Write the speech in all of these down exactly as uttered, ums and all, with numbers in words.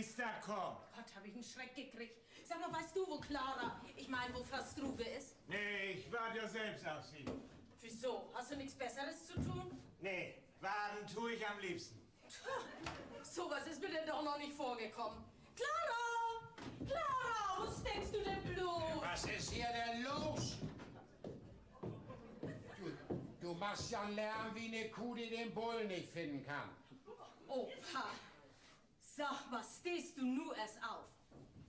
Is dat kamen? Gott, hab ich en Schreck gekriegt. Sag mal, weißt du, wo Clara, ich mein, wo Frau Struve ist? Nee, ich wart ja selbst auf sie. Wieso? Hast du nichts Besseres zu tun? Nee, warten tu ik an'n leevsten. Tja, so wat is mi denn doch noch nich vörkamen. Clara! Clara, wo steckst du denn blots? Wat is hier denn los? Du, du maakst ja 'n Lärm wie 'ne Kuh, de den Bullen nich finnen kann. Opa, sag mal, stehst du nu erst auf?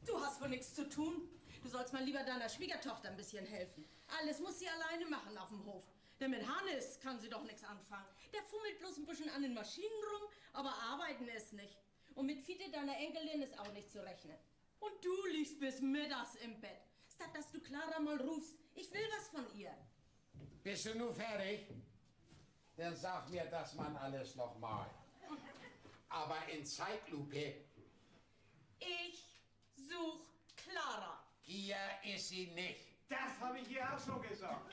Du hast wohl nichts zu tun? Du sollst mal lieber deiner Schwiegertochter ein bisschen helfen. Alles muss sie alleine machen auf dem Hof. Denn mit Hannes kann sie doch nichts anfangen. Der fummelt bloß ein bisschen an den Maschinen rum, aber arbeiten ist nicht. Und mit Fiete, deiner Enkelin, ist auch nicht zu rechnen. Und du liegst bis mittags im Bett, statt dass du Clara mal rufst. Ich will was von ihr. Bist du nu fertig? Denn sag mir das man alles noch mal. Aber in Zeitlupe. Ich such Clara. Hier ist sie nicht. Das hab ich ihr auch schon gesagt.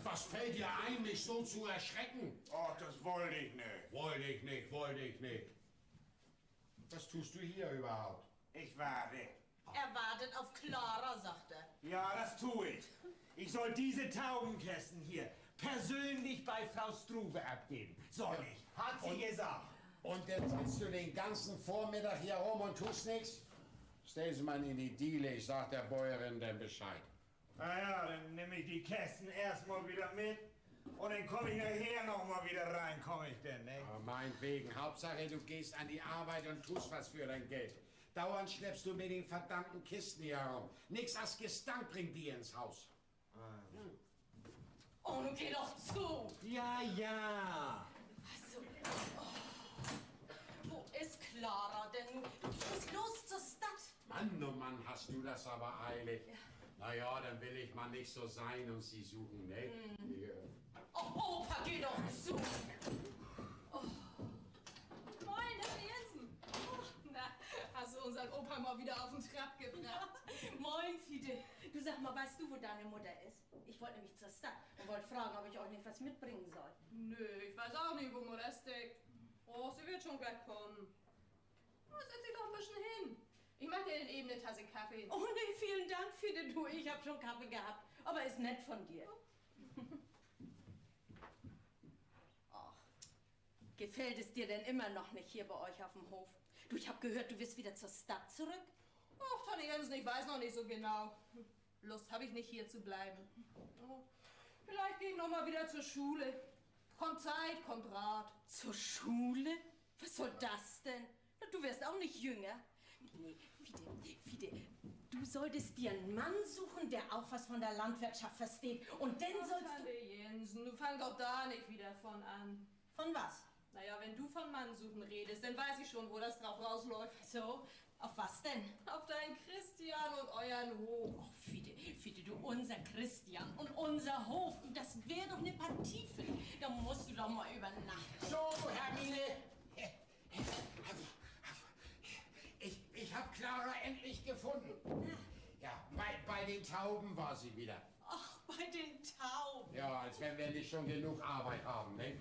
Was fällt dir ein, mich so zu erschrecken? Ach, das wollt ich nicht. Wollt ich nicht, wollt ich nicht. Was tust du hier überhaupt? Ich warte. Er wartet auf Clara, sagt er. Ja, das tu ich. Ich soll diese Taubenkästen hier persönlich bei Frau Struve abgeben. Soll ich? Hat sie gesagt. Und dann sitzt du den ganzen Vormittag hier rum und tust nix? Stell sie mal in die Diele, ich sag der Bäuerin dann Bescheid. Na ja, dann nehm ich die Kästen erst mal wieder mit und dann komm ich nachher noch mal wieder rein, komm ich denn, ne? Aber meinetwegen, Hauptsache, du gehst an die Arbeit und tust was für dein Geld. Dauernd schleppst du mit den verdammten Kisten hier herum. Nix as Gestank bringt die ins Haus. Oh, nu geh doch zu. Ja, ja. Also, oh. Wo is Clara denn nu? Du musst los zur Stadt. Mann, oh Mann, hast du das aber eilig. Ja. Na ja, dann will ich mal nicht so sein und sie suchen, ne? Oh, Opa, geh doch zu. Moin, Herr Jensen. Oh, na, hast du unsern Opa mal wieder auf den Trab gebracht? Moin, Fiete. Du, sag mal, weißt du, wo deine Mutter ist? Ich wollte nämlich zur Stadt und wollte fragen, ob ich euch nicht was mitbringen soll. Nee, ich weiß auch nicht, wo Mutter steckt. Oh, sie wird schon gleich kommen. Na, setz dich doch ein bisschen hin. Ich mach dir denn eben eine Tasse Kaffee. Oh, nee, vielen Dank, Fiete. Du, ich hab schon Kaffee gehabt. Aber ist nett von dir. Ach, gefällt es dir denn immer noch nicht hier bei euch auf dem Hof? Du, ich hab gehört, du willst wieder zur Stadt zurück. Och, Tante Jensen, ich weiß noch nicht so genau. Lust hab ich nicht, hier zu bleiben. Oh, vielleicht geh ich noch mal wieder zur Schule. Kommt Zeit, kommt Rat. Zur Schule? Was soll das denn? Na, du wirst auch nicht jünger. Nee, Fiete, Fiete, du solltest dir einen Mann suchen, der auch was von der Landwirtschaft versteht. Und dann sollst du Tante Jensen, du fang doch da nicht wieder von an. Von was? Na ja, wenn du von Mann suchen redest, dann weiß ich schon, wo das drauf rausläuft. So, auf was denn? Auf deinen Christian und euren Hof. Oh, Fiete, Fiete, du, unser Christian und unser Hof, du, das wär doch 'ne Partie für dich. Da musst du doch mal über Nacht. So, Hermine. Ich, ich hab Clara endlich gefunden. Ja, bei, bei den Tauben war sie wieder. Ach, bei den Tauben. Ja, als wenn wir nicht schon genug Arbeit haben, ne?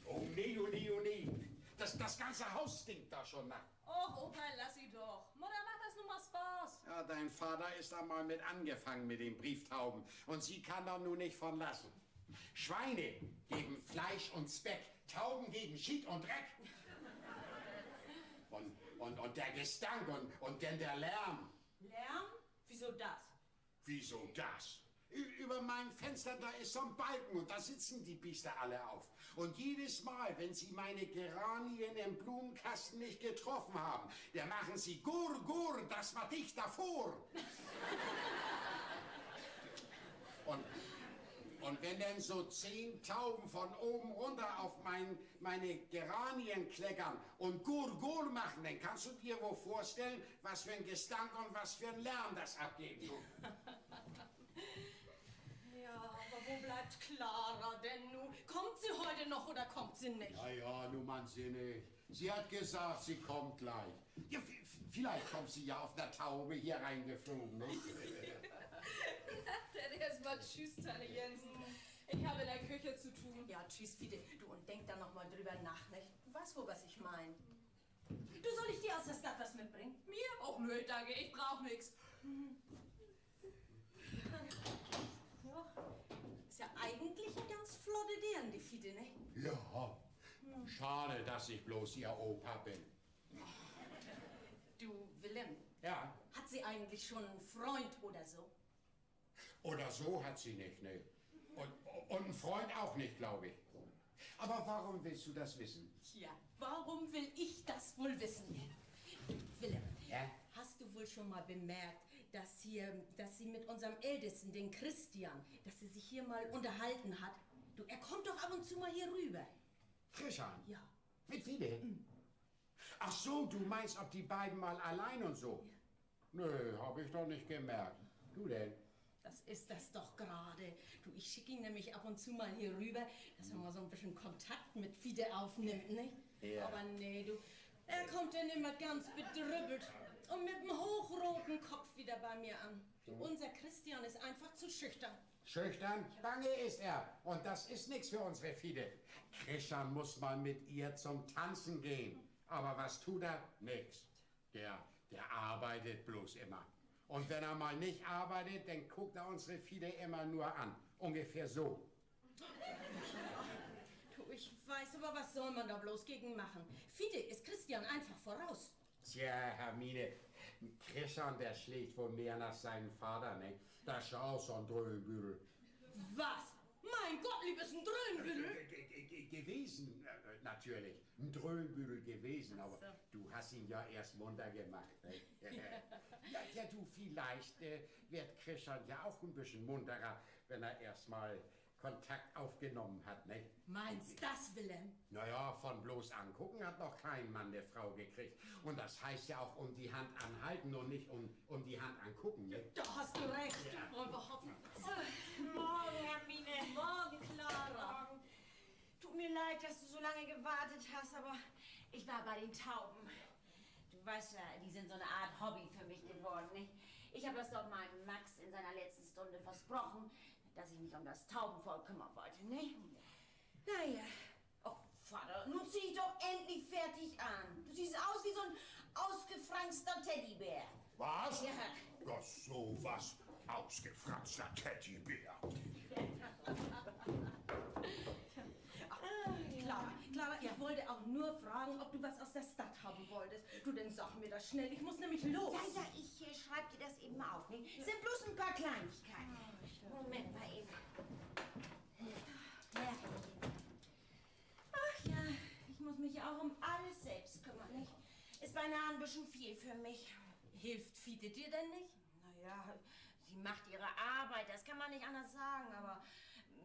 Oh nee, oh nee, oh nee. Das, das ganze Haus stinkt da schon nach. Och, Opa, lass sie doch. Mutter macht das nur mal Spaß. Ja, dein Vater ist da mal mit angefangen mit den Brieftauben. Und sie kann da nun nicht von lassen. Schweine geben Fleisch und Speck, Tauben geben Schiet und Dreck. Und, und, und der Gestank und, und dann der Lärm. Lärm? Wieso das? Wieso das? Ü-, über meinem Fenster, da ist so ein Balken und da sitzen die Biester alle auf. Und jedes Mal, wenn sie meine Geranien im Blumenkasten nicht getroffen haben, da machen sie Gur, Gur, das war dicht davor. Und, und wenn dann so zehn Tauben von oben runter auf mein, meine Geranien kleckern und Gur, Gur machen, dann kannst du dir wohl vorstellen, was für ein Gestank und was für ein Lärm das abgeben tut. Ja, aber wo bleibt Clara denn nun? Kommt sie heute noch oder kommt sie nicht? Ja, ja, nun man sinnig. Sie hat gesagt, sie kommt gleich. Ja, v-, v-, vielleicht kommt sie ja auf einer Taube hier reingeflogen, ne? Dann erst mal tschüss, Tante Jensen. Ich habe in der Küche zu tun. Ja, tschüss, Fiete. Du, und denk da noch mal drüber nach, nicht? Du weißt wohl, was ich mein. Du, soll ich dir aus der Stadt was mitbringen? Nö, danke, ich brauch nix. Ja, is ja egentlich en ganz flotte Deern, de Fiete, ne? Ja, schade, dass ich bloß ihr Opa bin. Du, Willem, ja, hat sie eigentlich schon einen Freund oder so? Oder so hat sie nicht, nee. Und, und einen Freund auch nicht, glaube ich. Aber warum willst du das wissen? Tja, warum will ich das wohl wissen? Willem, ja? Hast du wohl schon mal bemerkt, dass hier, dass sie mit unserem Ältesten, den Christian, dass sie sich hier mal unterhalten hat? Du, er kommt doch ab und zu mal hier rüber. Christian? Ja. Mit Fiete? Ach so, du meinst, ob die beiden mal allein und so? Ja. Nee, hab ich doch nicht gemerkt. Du denn? Das ist das doch gerade. Du, ich schick ihn nämlich ab und zu mal hier rüber, dass er mal so ein bisschen Kontakt mit Fiete aufnimmt, ne? Ja. Aber nee, du, er kommt dann immer ganz bedrüppelt und mit dem hochroten Kopf wieder bei mir an. Du, unser Christian ist einfach zu schüchtern. Schüchtern? Bange ist er. Und das ist nix für unsere Fiete. Christian muss mal mit ihr zum Tanzen gehen. Aber was tut er? Nix. Der, der arbeitet bloß immer. Und wenn er mal nicht arbeitet, dann guckt er unsere Fiete immer nur an. Ungefähr so. Du, ich weiß, aber was soll man da bloß gegen machen? Fiete ist Christian einfach voraus. Tja, Hermine, Christian, der schlägt wohl mehr nach seinem Vater, ne? Das ist ja auch so ein Dröhnbüdel. Was? Mein Gottlieb ist ein Dröhnbüdel? Ge-, ge-, ge-, gewesen, äh, natürlich. Ein Dröhnbüdel gewesen, aber du hast ihn ja erst munter gemacht, ne? Ja, ja, du, vielleicht, äh, wird Christian ja auch ein bisschen munterer, wenn er erst mal Kontakt aufgenommen hat, ne? Meinst das, Willem? Na ja, von bloß angucken hat noch kein Mann eine Frau gekriegt. Und das heißt ja auch, um die Hand anhalten und nicht um, um die Hand angucken, ne? Da hast du recht. Ja. Wollen wir hoffen. So, morgen, Hermine. Morgen, Clara. Morgen. Tut mir leid, dass du so lange gewartet hast, aber ich war bei den Tauben. Du weißt ja, die sind so eine Art Hobby für mich geworden, nicht? Ich habe das doch meinem Max in seiner letzten Stunde versprochen, dass ich mich um das Taubenvolk kümmern wollte, ne? Na ja. Och, Vater, nun zieh dich doch endlich fertig an. Du siehst aus wie so ein ausgefranster Teddybär. Was? Ja. Ja, so was. Ausgefranster Teddybär. Clara, Clara, ich wollte auch nur fragen, ob du was aus der Stadt haben wolltest. Du, dann sag mir das schnell, ich muss nämlich los. Ja, ja, ich, äh, schreib dir das eben mal auf, ne? Sind bloß ein paar Kleinigkeiten. Moment mal eben. Ja. Ach ja, ich muss mich ja auch um alles selbst kümmern, nicht? Ist beinahe ein bisschen viel für mich. Hilft Fiete dir denn nicht? Na ja, sie macht ihre Arbeit, das kann man nicht anders sagen, aber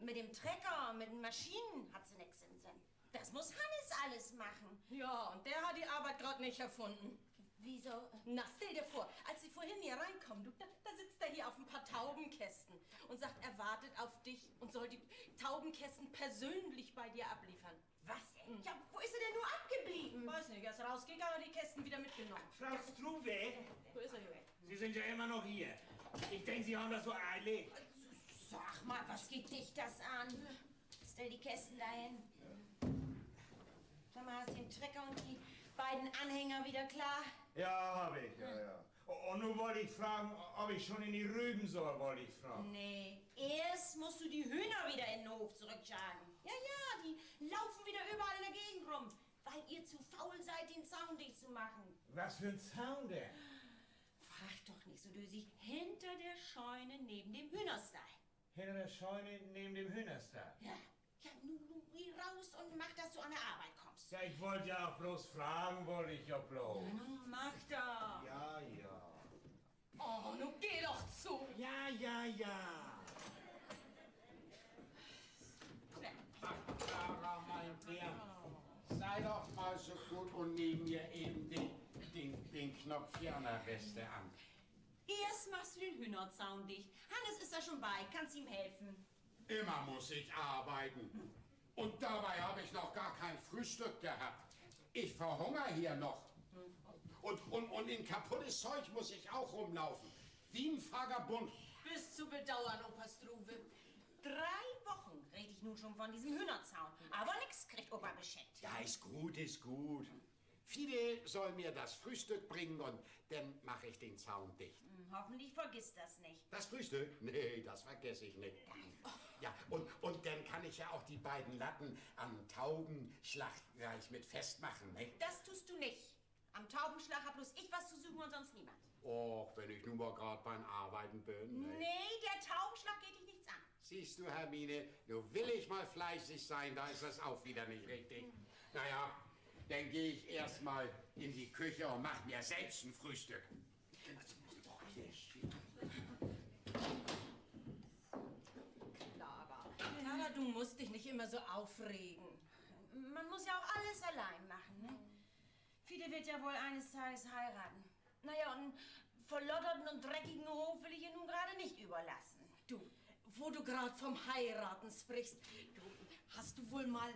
mit dem Trecker, mit den Maschinen hat sie nix im Sinn. Das muss Hannes alles machen. Ja, und der hat die Arbeit grad nicht erfunden. Wieso? Na, stell dir vor, als sie vorhin hier reinkommen, du, da, da sitzt er hier auf ein paar Taubenkästen und sagt, er wartet auf dich und soll die Taubenkästen persönlich bei dir abliefern. Was? Ja, wo ist er denn nur abgeblieben? Weiß nicht, er ist rausgegangen und die Kästen wieder mitgenommen. Frau Struve? Wo ist er hier? Sie sind ja immer noch hier. Ich denke, Sie haben das so eilig. Sag mal, was geht dich das an? Stell die Kästen dahin. Sag mal, hast du den Trecker und die beiden Anhänger wieder klar? Ja, hab ich, ja, ja. Und nun wollte ich fragen, ob ich schon in die Rüben soll, wollte ich fragen. Nee, erst musst du die Hühner wieder in den Hof zurückjagen. Ja, ja, die laufen wieder überall in der Gegend rum, weil ihr zu faul seid, den Zaun dicht zu machen. Was für ein Zaun denn? Frag doch nicht so dösig. Hinter der Scheune neben dem Hühnerstall. Hinter der Scheune neben dem Hühnerstall? Ja. Ja, nu, nu geh raus und mach, dass du an der Arbeit kommst. Ja, ich wollte ja auch bloß fragen, wollte ich ja bloß. Ja, nu mach doch. Ja, ja. Oh, nu geh doch zu. Ja, ja, ja. Ach, Clara, mein Deern, sei doch mal so gut und nimm mir eben den, den, den Knopf hier an der Weste an. Erst machst du den Hühnerzaun dicht. Hannes ist da schon bei, kannst ihm helfen. Immer muss ich arbeiten. Und dabei habe ich noch gar kein Frühstück gehabt. Ich verhungere hier noch. Und, und, und in kaputtes Zeug muss ich auch rumlaufen. Wie ein Vagabund. Bist zu bedauern, Opa Struve. Drei Wochen red ich nun schon von diesem Hühnerzaun. Aber nix kriegt Opa beschenkt. Ja, ist gut, ist gut. Fide soll mir das Frühstück bringen und dann mach ich den Zaun dicht. Hm, hoffentlich vergisst das nicht. Das Frühstück? Nee, das vergess ich nicht. Ja, und, und dann kann ich ja auch die beiden Latten am Taubenschlag gleich mit festmachen, ne? Das tust du nicht. Am Taubenschlag hab bloß ich was zu suchen und sonst niemand. Och, wenn ich nu mal grad beim Arbeiten bin, ne? Nee, der Taubenschlag geht dich nichts an. Siehst du, Hermine, nur will ich mal fleißig sein, da ist das auch wieder nicht richtig. Na ja, dann geh ich erst mal in die Küche und mach mir selbst ein Frühstück. Clara. Clara, du musst dich nicht immer so aufregen. Man muss ja auch alles allein machen, ne? Fiete wird ja wohl eines Tages heiraten. Na ja, un verlodderten un dreckigen Hof will ich ihr nun gerade nicht überlassen. Du, wo du grad vom Heiraten sprichst, du, hast du wohl mal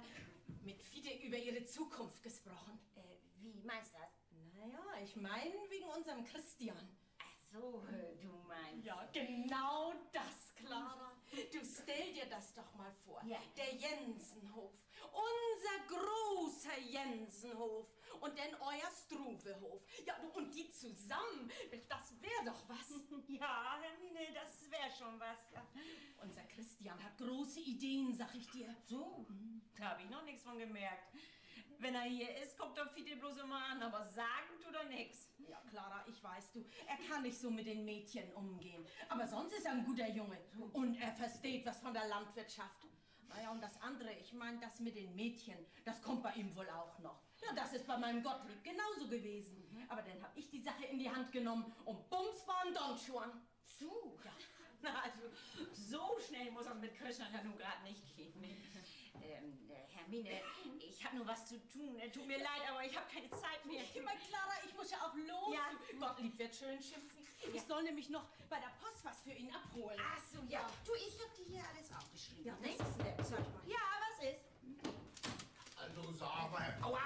mit Fiete über ihre Zukunft gesprochen? Äh, wie meinst du das? Na ja, ich mein, wegen unserem Christian. Ach so, äh, du meinst. Ja, genau das, Clara. Du, stell dir das doch mal vor. Ja. Der Jensenhof. Unser großer Jensenhof. Und dann euer Struwelhof. Ja, du, und die zusammen, das wär doch was. Ja, Hermine, das wär schon was, ja. Unser Christian hat große Ideen, sag ich dir. So? Da hab ich noch nix von gemerkt. Wenn er hier is, guckt doch Fiete bloß immer an, aber sagen tut er nix. Ja, Clara, ich weiß, du, er kann nicht so mit den Mädchen umgehen. Aber sonst ist er ein guter Junge. Und er versteht was von der Landwirtschaft. Na ja, und das andere, ich mein, das mit den Mädchen, das kommt bei ihm wohl auch noch. Ja, das ist bei meinem Gottlieb genauso gewesen. Aber dann hab ich die Sache in die Hand genommen und bums war ein Donjuan. So? Ja. Na, also, so schnell muss das mit Christian ja nun grad nicht gehen, ne? Ähm, äh, Hermine, ich hab nur was zu tun. Äh, tut mir leid, aber ich hab keine Zeit mehr. Immer Clara, ich muss ja auch los. Ja. Gottlieb wird schön schimpfen. Ich soll nämlich noch bei der Post was für ihn abholen. Ach so, ja. Du, ich hab dir hier alles aufgeschrieben, ne? Ja, das ist nett, sag mal. Ja, was ist? Also, sag mal, aua!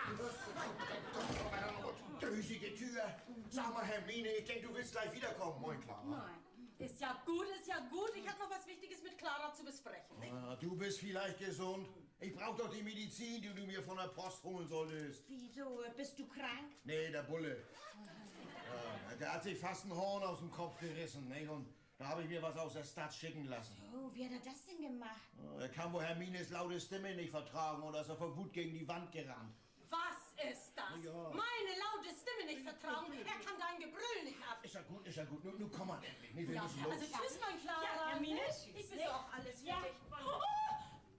Dösige Tür. Sag mal, Hermine, ich denk, du willst gleich wiederkommen. Moin, Clara. Moin. Ist ja gut, ist ja gut. Ich hab noch was Wichtiges mit Clara zu besprechen, ne? Ah, du bist vielleicht gesund. Ich brauch doch die Medizin, die du mir von der Post holen solltest. Wieso, äh, bist du krank? Nee, der Bulle. Ja, der hat sich fast ein Horn aus dem Kopf gerissen, ne? Und da hab ich mir was aus der Stadt schicken lassen. Oh, wie hat er das denn gemacht? Ja, er kann wohl Hermines laute Stimme nicht vertragen und ist vor Wut gegen die Wand gerannt. Was ist das? Ja. Meine laute Stimme nicht vertragen? Er kann dein Gebrüll nicht ab. Ist ja gut, ist ja gut. Nun, nun komm mal endlich. Nee, wir müssen los. Also tschüss, mein Clara. Ja, Hermine, tschüss. Ich besorg alles für dich. Ja. Oh,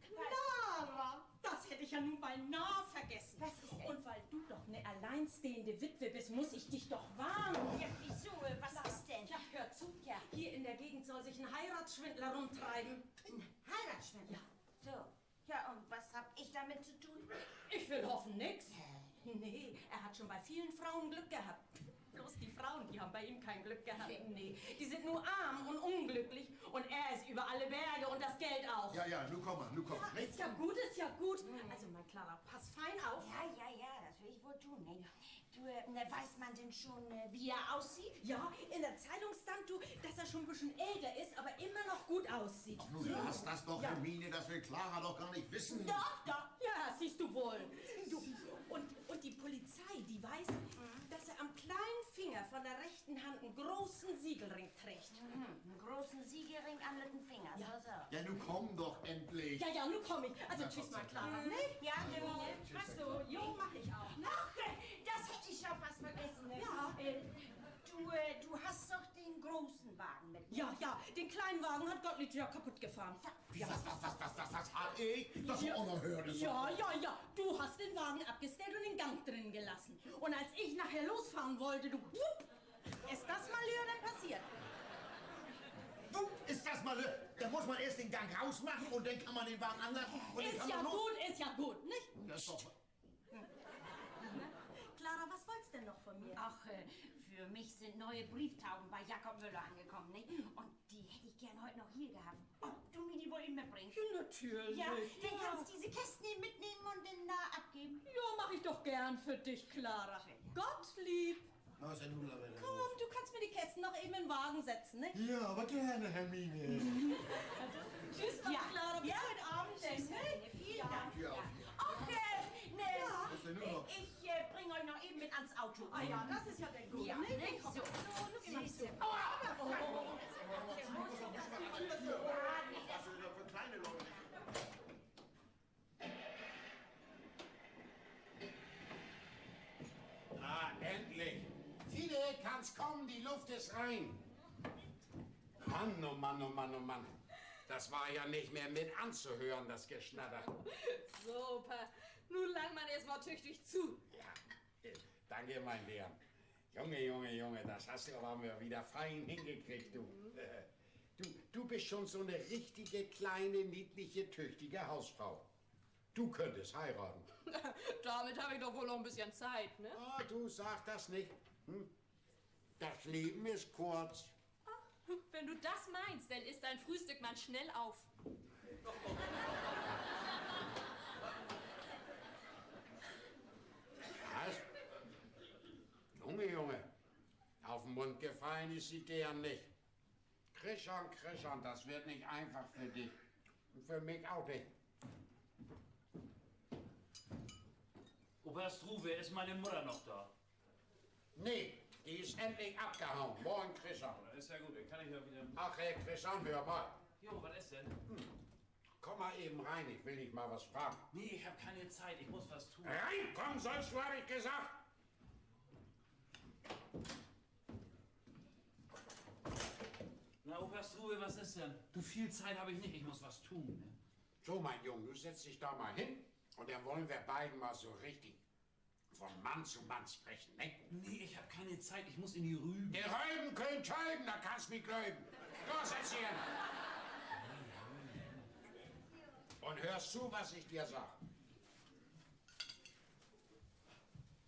Clara, das hätte ich ja nun beinahe vergessen. Was ist denn? Und weil du doch eine alleinstehende Witwe bist, muss ich dich doch warnen. Ja, wieso? Was ist denn? Ja, hör zu. Ja. Hier in der Gegend soll sich ein Heiratsschwindler rumtreiben. Ein Heiratsschwindler? Ja. So. Ja, und was hab ich damit zu tun? Ich will hoffen, nix. Nee, er hat schon bei vielen Frauen Glück gehabt. Bloß die Frauen, die haben bei ihm kein Glück gehabt. Nee, die sind nur arm und unglücklich und er ist über alle Berge und das Geld auch. Ja, ja, nu komm mal, nu komm. Ja, ist ja gut, ist ja gut. Also, mein Clara, pass fein auf. Ja, ja, ja, das will ich wohl tun, ne? Du, äh, weiß man denn schon, äh, wie er aussieht? Ja, in der Zeitung stand, du, dass er schon ein bisschen älter ist, aber immer noch gut aussieht. Ach, nun lass das doch, Hermine, das will Clara doch gar nicht wissen. Doch, doch. Ja, siehst du wohl. Du, und, und die Polizei, die weiß, dass er am kleinen Finger von der rechten Hand einen großen Siegelring trägt. Mhm, einen großen Siegelring am lütten Finger, so, so. Ja, nu komm doch endlich. Ja, ja, nu komm ich. Also, tschüss, mein Clara, ne? Ja, Hermine. Ach so, jo, mach ich auch, ne? Ach, äh, das hätt ich ja fast vergessen, ne? Ja. Äh, du, äh, du hast doch den großen Wagen mit. Ja, ja, den kleinen Wagen hat Gottlieb ja kaputt gefahren. Wie, was, was, was, was, was, was hab ich? Das ist ja unerhört. Ja, ja, ja. Du hast den Wagen abgestellt und den Gang drin gelassen. Und als ich nachher losfahren wollte, du, wupp, ist das Malheur dann passiert. Wupp, ist das Malheur. Da muss man erst den Gang rausmachen und dann kann man den Wagen anlassen und dann kann man los. Ist ja gut, ist ja gut, nicht? Das ist doch Clara, was wolltest denn noch von mir? Ach, äh, für mich sind neue Brieftauben bei Jakob Müller angekommen, ne? Und die hätt ich gern heut noch hier gehabt. Ob du mir die wohl eben mitbringst? Ja, natürlich. Ja, dann kannst diese Kästen eben mitnehmen und dann da abgeben. Ja, mach ich doch gern für dich, Clara. Schön. Gottlieb. Na, ist ja nun aber. Komm, du kannst mir die Kästen noch eben in den Wagen setzen, ne? Ja, aber gerne, Hermine. Tschüss, Clara. Bis heute Abend, ne? Tschüss, Hermine. Vielen Dank. Ja. Okay, ne, ich, äh, bring euch noch eben mit ans Auto. Ah ja, dat is ja denn goot, ne? So, so, nu geh mal. Aua! Also, dat för kleine Leute. Ah, endlich. Fiete, kannst kommen, die Luft ist rein. Mann, oh Mann, oh Mann, oh Mann. Das war ja nicht mehr mit anzuhören, das Geschnatter. So, Opa, nu lang man eerst mal tüchtig zu. Ja, äh, danke, mein Deern. Junge, Junge, Junge, das hast du aber mal wieder fein hingekriegt, du. Du, du bist schon so eine richtige, kleine, niedliche, tüchtige Hausfrau. Du könntest heiraten. Damit hab ich doch wohl noch ein bisschen Zeit, ne? Ah, du sag das nicht. Hm? Das Leben ist kurz. Ach, wenn du das meinst, dann isst dein Frühstück man schnell auf. Was? Junge, Junge. Auf den Mund gefallen ist die Deern nicht. Christian, Christian, das wird nicht einfach für dich. Und für mich auch nicht. Opa Struve, ist meine Mutter noch da? Nee, die ist endlich abgehauen. Moin, Christian. Is ja goot, denn kann ik ja wieder. Ach, hey, Christian, hör mal. Jo, wat is denn? Komm mal eben rein, ich will dich mal was fragen. Nee, ich hab keine Zeit, ich muss was tun. Reinkommen sollst du, hab ich gesagt. Na, Opa Struve, was ist denn? Du, viel Zeit hab ich nicht, ich muss was tun, ne? So, mein Junge, du setzt dich da mal hin und dann wollen wir beiden mal so richtig von Mann zu Mann sprechen, ne? Nee, ich hab keine Zeit, ich muss in die Rüben. De Röven köönt töven, dat kannst mi glöven. Los, Etzchen! Und hörst zu, was ich dir sag.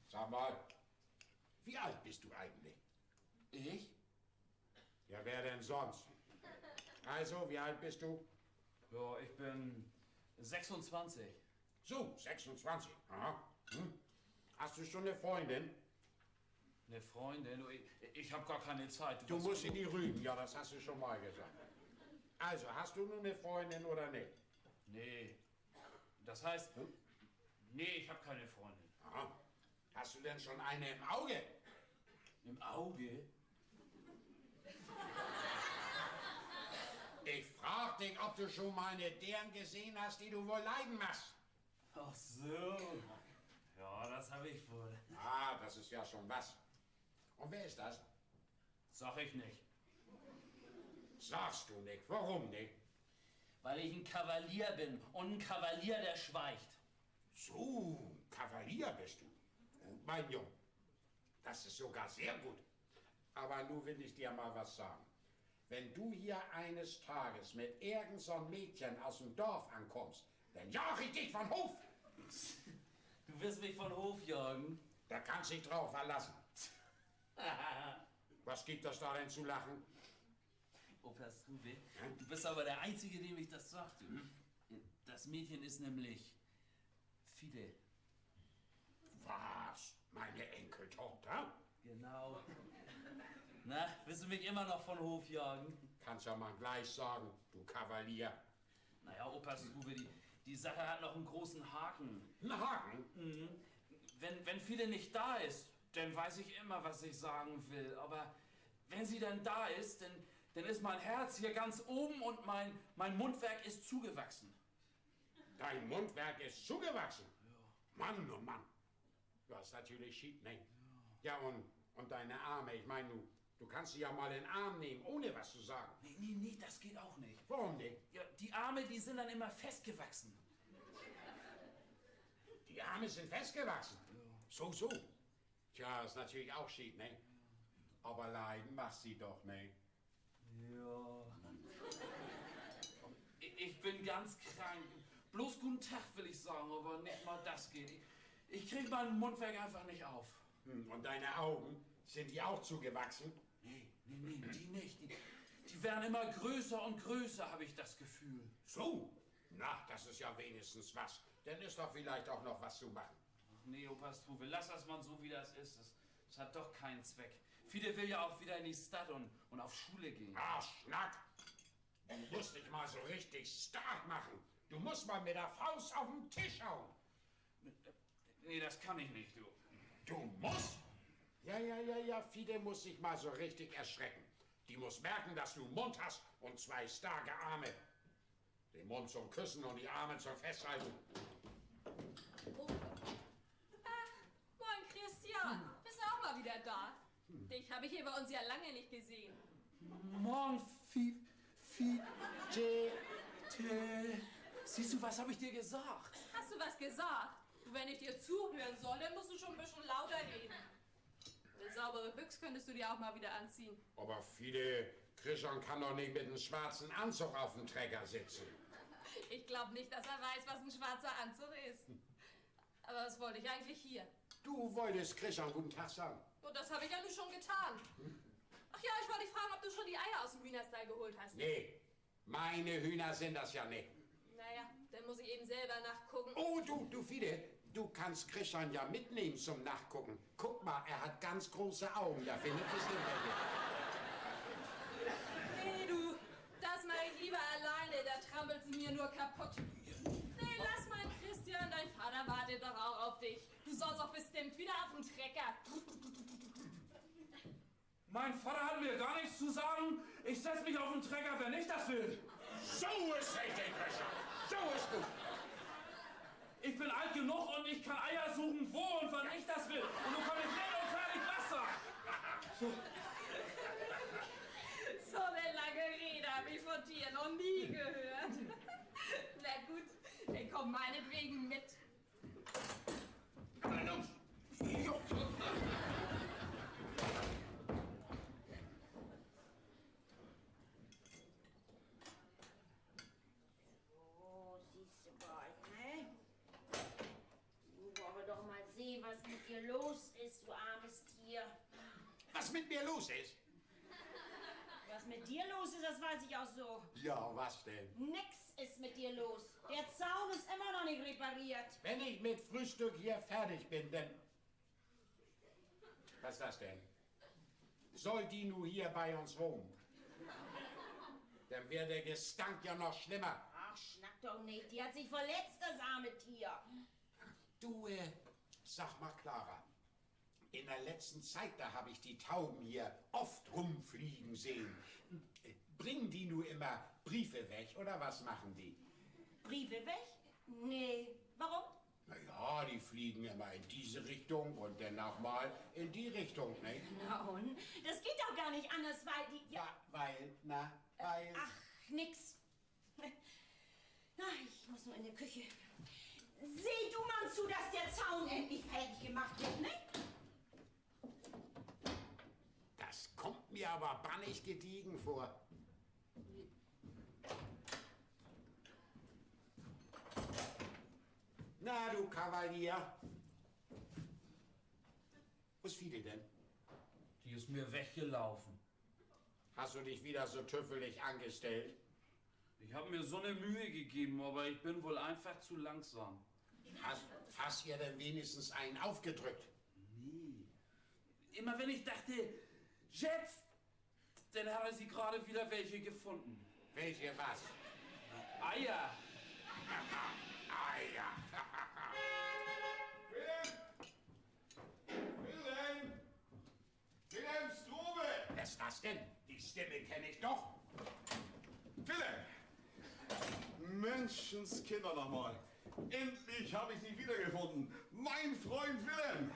Sag mal, wie alt bist du eigentlich? Ich? Ja, wer denn sonst? Also, wie alt bist du? Ja, ich bin sechsundzwanzig. So, sechsundzwanzig. Aha. Hm. Hast du schon eine Freundin? Eine Freundin? Du, ich, ich hab gar keine Zeit. Du musst in die Rüben, ja, das hast du schon mal gesagt. Also, hast du nun eine Freundin oder nicht? Nee. Das heißt, nee, ich hab keine Freundin. Aha. Hast du denn schon eine im Auge? Im Auge? Ich frag dich, ob du schon mal eine Deern gesehen hast, die du wohl leiden magst. Ach so. Ja, das hab ich wohl. Ah, das ist ja schon was. Und wer ist das? Sag ich nicht. Sagst du nicht? Warum nicht? Weil ich ein Kavalier bin und ein Kavalier, der schweigt. So, ein Kavalier bist du. Gut, mein Junge. Das ist sogar sehr gut. Aber nun will ich dir mal was sagen. Wenn du hier eines Tages mit irgend so 'n Mädchen aus dem Dorf ankommst, dann jag ich dich von Hof. Du wirst mich von Hof jagen? Da kannst dich drauf verlassen. Was gibt das da denn zu lachen? Opa Struve, du bist aber der Einzige, dem ich das sag, du. Das Mädchen ist nämlich Fiete. Was? Meine Enkeltochter? Genau. Na, willst du mich immer noch von Hof jagen? Kannst ja mal gleich sagen, du Kavalier. Na ja, Opa Struve, die, die Sache hat noch einen großen Haken. Ein Haken? Mhm. Wenn, wenn Fiete nicht da ist, dann weiß ich immer, was ich sagen will. Aber wenn sie dann da ist, dann, dann ist mein Herz hier ganz oben und mein, mein Mundwerk ist zugewachsen. Dein Mundwerk ist zugewachsen? Ja. Mann, oh Mann. Du hast natürlich Schiet, ne? Ja, und, und deine Arme, ich meine, du, du kannst sie ja mal in den Arm nehmen, ohne was zu sagen. Nee, nee, nee, das geht auch nicht. Warum nicht? Ja, die Arme, die sind dann immer festgewachsen. Die Arme sind festgewachsen? Ja. So, so. Tja, ist natürlich auch Schiet, ne? Aber leiden magst sie doch, ne? Ja. Ich, ich bin ganz krank. Bloß guten Tag will ich sagen, aber nicht mal das geht. Ich, ich krieg mein Mundwerk einfach nicht auf. Hm, und deine Augen, sind die auch zugewachsen? Nee, nee, nee, die nicht. Die, die werden immer größer und größer, hab ich das Gefühl. So? Na, das ist ja wenigstens was. Dann ist doch vielleicht auch noch was zu machen. Ach nee, Opa Struve, lass das mal so, wie das ist. Das, das hat doch keinen Zweck. Fiete will ja auch wieder in die Stadt und, und auf Schule gehen. Ah, Schnack! Du musst dich mal so richtig stark machen. Du musst mal mit der Faust auf den Tisch hauen. Nee, das kann ich nicht, du. Du musst? Ja, ja, ja, ja, Fiete muss sich mal so richtig erschrecken. Die muss merken, dass du Mund hast und zwei starke Arme. Den Mund zum Küssen und die Arme zum Festhalten. Oh. Ach, moin Christian, bist du auch mal wieder da? Dich habe ich hier bei uns ja lange nicht gesehen. Moin, Fi-, Fi-, Te-, Te-, siehst du, was hab ich dir gesagt? Hast du was gesagt? Du, wenn ich dir zuhören soll, dann musst du schon ein bisschen lauter reden. Eine saubere Büx könntest du dir auch mal wieder anziehen. Aber Fiete, Christian kann doch nicht mit einem schwarzen Anzug auf dem Trecker sitzen. Ich glaub nicht, dass er weiß, was ein schwarzer Anzug ist. Aber was wollte ich eigentlich hier? Du wolltest Christian guten Tag sagen. Ja, das habe ich ja nun schon getan. Ach ja, ich wollte dich fragen, ob du schon die Eier aus dem Hühnerstall geholt hast. Nee, meine Hühner sind das ja nicht. Naja, dann muss ich eben selber nachgucken. Oh, du, du, Fiete, du kannst Christian ja mitnehmen zum Nachgucken. Guck mal, er hat ganz große Augen, der findet bestimmt welche. Nee, du, das mache ich lieber alleine, da trampelt sie mir nur kaputt. Nee, lass mal, Christian, dein Vater wartet doch auch auf dich. Du sollst auch bestimmt wieder auf den Trecker. Mein Vater hat mir gar nichts zu sagen. Ich setz mich auf den Trecker, wenn ich das will. So ist richtig, Christian. So ist gut. Ich bin alt genug und ich kann Eier suchen, wo und wann ich das will. Und du kannst nicht nett und fertig, basta. So. So eine lange Rede habe ich von dir noch nie gehört. Na gut, dann komm meinetwegen mit. So, siehst du mal, ne? Du, wollen wir doch mal sehen, was mit dir los ist, du armes Tier. Was mit mir los ist? Was mit dir los ist, das weiß ich auch so. Ja, was denn? Nix ist mit dir los. Der Zaun ist immer noch nicht repariert. Wenn ich mit Frühstück hier fertig bin, dann Was ist das denn? Soll die nu hier bei uns wohnen? Dann wird der Gestank ja noch schlimmer. Ach, schnack doch nicht. Die hat sich verletzt, das arme Tier. Du, äh, sag mal, Clara, in der letzten Zeit, da hab ich die Tauben hier oft rumfliegen sehen. Bringen die nur immer Briefe weg, oder was machen die? Briefe weg? Nee. Warum? Na ja, die fliegen immer in diese Richtung und dann auch mal in die Richtung, ne? Na und? Das geht doch gar nicht anders, weil die, ja. Wa-, weil, na, weil. Ach, nix. Na, ich muss nur in die Küche. Seh du mal zu, dass der Zaun endlich fertig gemacht wird, ne? Das kommt mir aber bannig gediegen vor. Na, du Kavalier. Wo ist Fiete denn? Die ist mir weggelaufen. Hast du dich wieder so tüffelig angestellt? Ich hab mir so 'ne Mühe gegeben, aber ich bin wohl einfach zu langsam. Hast, hast ihr denn wenigstens einen aufgedrückt? Nee. Immer wenn ich dachte, jetzt, dann habe sie gerade wieder welche gefunden. Welche was? Eier. Eier. Wilhelm! Wilhelm! Wilhelm Strobel! Wer ist das denn? Die Stimme kenne ich doch. Wilhelm! Menschenskinder nochmal. Endlich habe ich dich wiedergefunden. Mein Freund Wilhelm!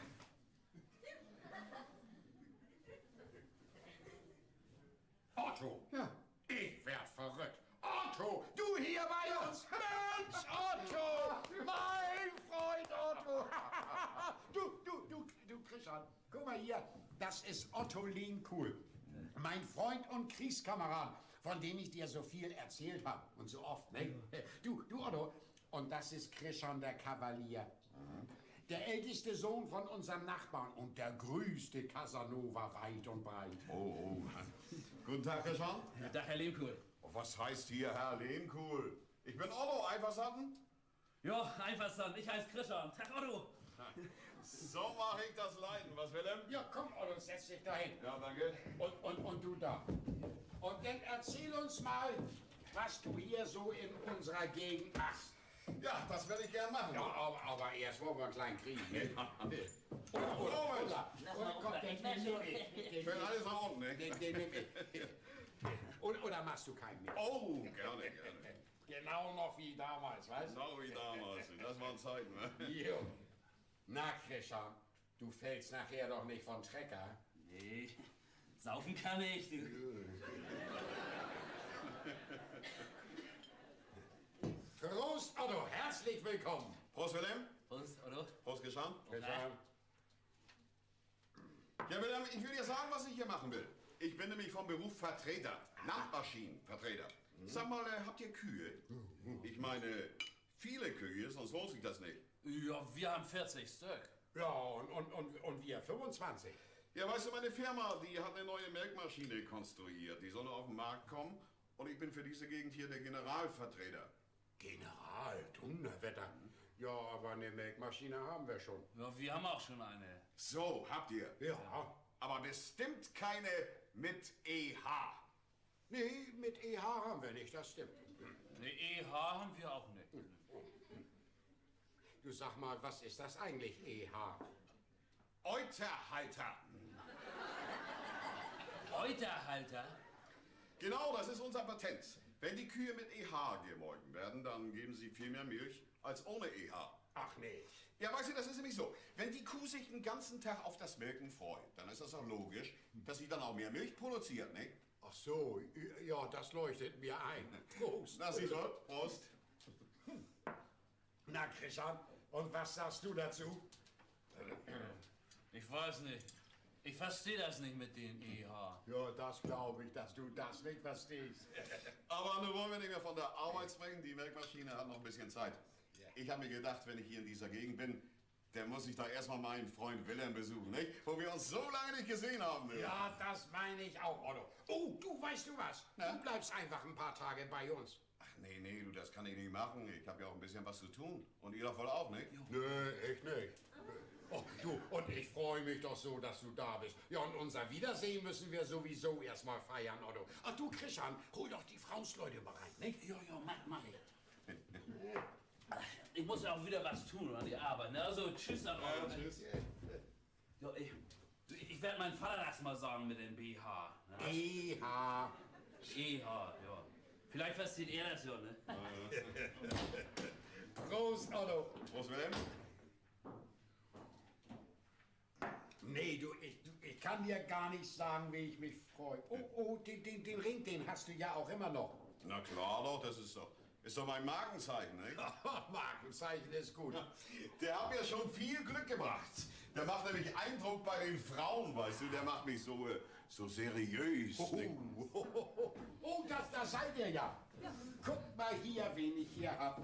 Otto! Ja. Ich werd verrückt. Otto, du hier bei uns! Mensch, Otto! Mein Freund Otto! Du, du, du, du, Christian, guck mal hier. Das ist Otto Lehmkuhl. Mein Freund und Kriegskamerad, von dem ich dir so viel erzählt hab und so oft, ne? Du, du, Otto, und das ist Christian der Kavalier. Der älteste Sohn von unserem Nachbarn und der größte Casanova weit und breit. Oh, oh. Guten Tag, Herr Schaum. Ja, Tag, Herr Lehmkuhl. Was heißt hier Herr Lehmkuhl? Ich bin Otto, einverstanden? Ja, einverstanden. Ich heiß Christian. Tag, Otto. So mach ich das leiden, was, Willem? Ja, komm, Otto, setz dich da hin. Ja, danke. Und, und, und du da. Und dann erzähl uns mal, was du hier so in unserer Gegend machst. Ja, das will ich gern machen. Ja, aber, aber erst wollen wir einen kleinen Krieg, ne? Ja. Oder, oder, oder, komm, den nehm ik. Fällt alles nach unten, ne? Den, den nehm ik. Oder, oder machst du keinen mehr? Oh, gerne, gerne. Genau noch wie damals, weißt du? Genau wie damals. Das waren Zeiten, ne? Jo. Na, Christian, du fällst nachher doch nicht von Trecker? Nee, saufen kann ich, du. Prost, Otto, herzlich willkommen. Prost, Willem. Prost, Otto. Prost, Christian. Christian. Ja, Willem, ich will dir sagen, was ich hier machen will. Ich bin nämlich vom Beruf Vertreter, Nachbarschienenvertreter. Sag mal, äh, habt ihr Kühe? Ich meine, viele Kühe, sonst lohnt sich das nicht. Ja, wir haben vierzig Stück. Ja, und, und, und, und wir fünfundzwanzig. Ja, weißt du, meine Firma, die hat eine neue Melkmaschine konstruiert. Die soll auf den Markt kommen. Und ich bin für diese Gegend hier der Generalvertreter. General, Dunnerwetter. Ja, aber eine Melkmaschine haben wir schon. Ja, wir haben auch schon eine. So, habt ihr? Ja. Aber bestimmt keine mit E H. Nee, mit E H haben wir nicht, das stimmt. Nee, E H haben wir auch nicht. Du, sag mal, was ist das eigentlich, E H? Euterhalter. Euterhalter? Genau, das ist unser Patent. Wenn die Kühe mit E H gemolken werden, dann geben sie viel mehr Milch als ohne E H. Ach nee. Ja, weißt du, das ist nämlich so. Wenn die Kuh sich den ganzen Tag auf das Melken freut, dann ist das auch logisch, dass sie dann auch mehr Milch produziert, ne? Ach so, ja, das leuchtet mir ein. Prost. Na, sieh dort, Prost. Na, Christian, und was sagst du dazu? Ich weiß nicht. Ich versteh das nicht mit den E H. Ja, das glaub ich, dass du das nicht verstehst. Aber nun wollen wir nicht mehr von der Arbeit sprechen. Die Melkmaschine hat noch ein bisschen Zeit. Ja. Ich hab mir gedacht, wenn ich hier in dieser Gegend bin, dann muss ich doch erstmal meinen Freund Willem besuchen, nicht? Wo wir uns so lange nicht gesehen haben, du. Ja, das meine ich auch, Otto. Oh, du, weißt du was? Na? Du bleibst einfach ein paar Tage bei uns. Ach, nee, nee, du, das kann ich nicht machen. Ich hab ja auch ein bisschen was zu tun. Und ihr doch wohl auch, nicht? Nee, ich nicht. Oh, du, und ich freue mich doch so, dass du da bist. Ja, und unser Wiedersehen müssen wir sowieso erst mal feiern, Otto. Ach du, Christian, hol doch die Frauensleute mal rein, ne? Jo, jo, mach, mach ich. Ich muss ja auch wieder was tun an die Arbeit, ne? Also, tschüss, Herr Rauer. Ja, tschüss. Ja, ich, ich werd meinem Vater das mal sagen mit dem B H, ne? E H. E H, ja. Vielleicht versteht er das ja, ne? Prost, Otto. Prost, Willem. Nee, du, ich, du, ich kann dir gar nicht sagen, wie ich mich freue. Oh, oh, den, den, den Ring, den hast du ja auch immer noch. Na klar doch, das ist doch, ist doch mein Markenzeichen, ne? Markenzeichen ist gut. Der hat mir schon viel Glück gebracht. Der macht nämlich Eindruck bei den Frauen, weißt du, der macht mich so, äh, so seriös, ne? Oh, oh, oh, oh, das, das seid ihr ja. Guck mal hier, wen ich hier hab.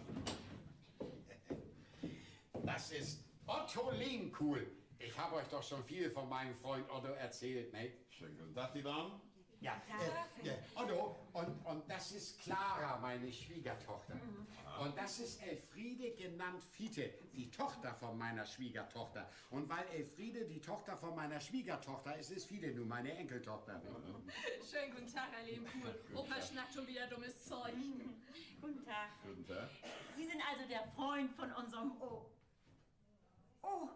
Das ist Otto Lehmkuhl. Ich hab euch doch schon viel von meinem Freund Otto erzählt, ne? Schönen guten Tag, die Damen. Ja, äh, äh, Otto, und, und das ist Clara, meine Schwiegertochter. Und das ist Elfriede, genannt Fiete, die Tochter von meiner Schwiegertochter. Und weil Elfriede die Tochter von meiner Schwiegertochter ist, ist Fiete nun meine Enkeltochter. Schönen guten Tag, Herr Lehmkuhl. Opa snackt schon wieder dummes Zeug. Guten Tag. Guten Tag. Sie sind also der Freund von unserem O-, Oh.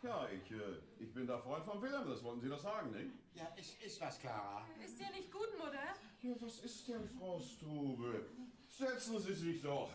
Ja, ich, äh, ich bin der Freund von Willem, das wollten Sie doch sagen, nicht? Ja, ist, ist was, Clara. Ist dir nicht gut, Mutter? Ja, was ist denn, Frau Strube? Setzen Sie sich doch.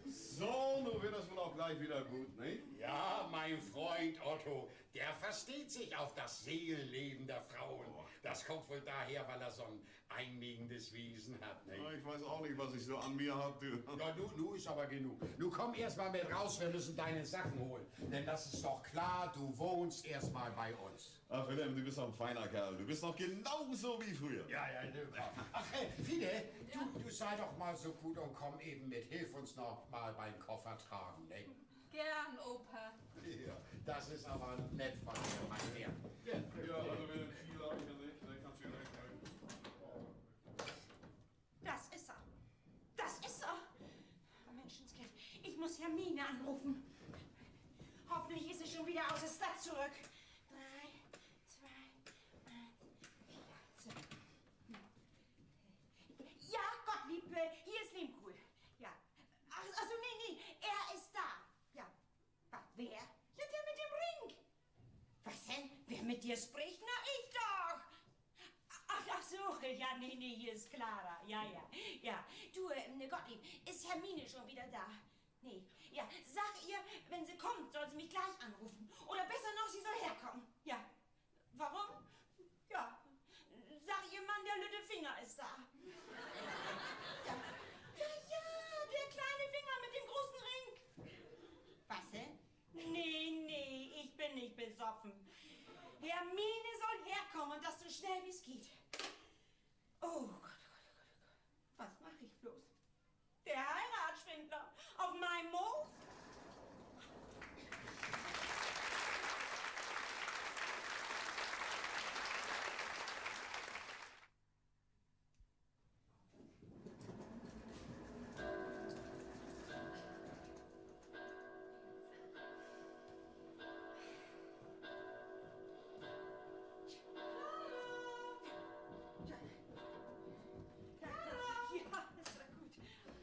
So, nun wird das wohl auch gleich wieder gut, nicht? Ja, mein Freund Otto, der versteht sich auf das Seelenleben der Frauen. Das kommt wohl daher, weil er so ein einnehmendes Wesen hat, ne? Ja, ich weiß auch nicht, was ich so an mir hab, du. Ja, nu, nu ist aber genug. Nu komm erst mal mit raus, wir müssen deine Sachen holen. Denn das ist doch klar, du wohnst erst mal bei uns. Ach, Willem, du bist doch ein feiner Kerl. Du bist noch genauso wie früher. Ja, ja, ne. Ach, äh, Fiete, du, du sei doch mal so gut und komm eben mit. Hilf uns noch mal beim Koffer tragen, ne? Gern, Opa. Ja, das ist aber nett von dir, mein Herr. Ja, also wenn du Ziel hast, ja nicht, dann kannst du ja recht halten. Das ist er. Das ist er. Menschenskind, ich muss Hermine anrufen. Hoffentlich ist sie schon wieder aus der Stadt zurück. Drei, zwei, eins, vier, so. Ja, Gottlieb, äh, hier ist Lehmkuhl. Ja. Ach, also, nee, nee, er ist da. Ja. Was, wer? Ja, der mit dem Ring. Ja, nee, nee, hier ist Clara. Ja, ja, ja. Du, äh, Gottlieb, ist Hermine schon wieder da? Nee. Ja, sag ihr, wenn sie kommt, soll sie mich gleich anrufen. Oder besser noch, sie soll herkommen. Ja. Warum? Ja. Sag ihrem Mann, der lütte Finger ist da. Ja. Ja, ja, der kleine Finger mit dem großen Ring. Was denn? Nee, nee, ich bin nicht besoffen. Hermine soll herkommen und das so schnell, wie es geht. Oh Gott, oh Gott, oh Gott, oh Gott. Was mach ich bloß? Der Heiratsschwindler. Auf meinem Moos? Ja, ist gut.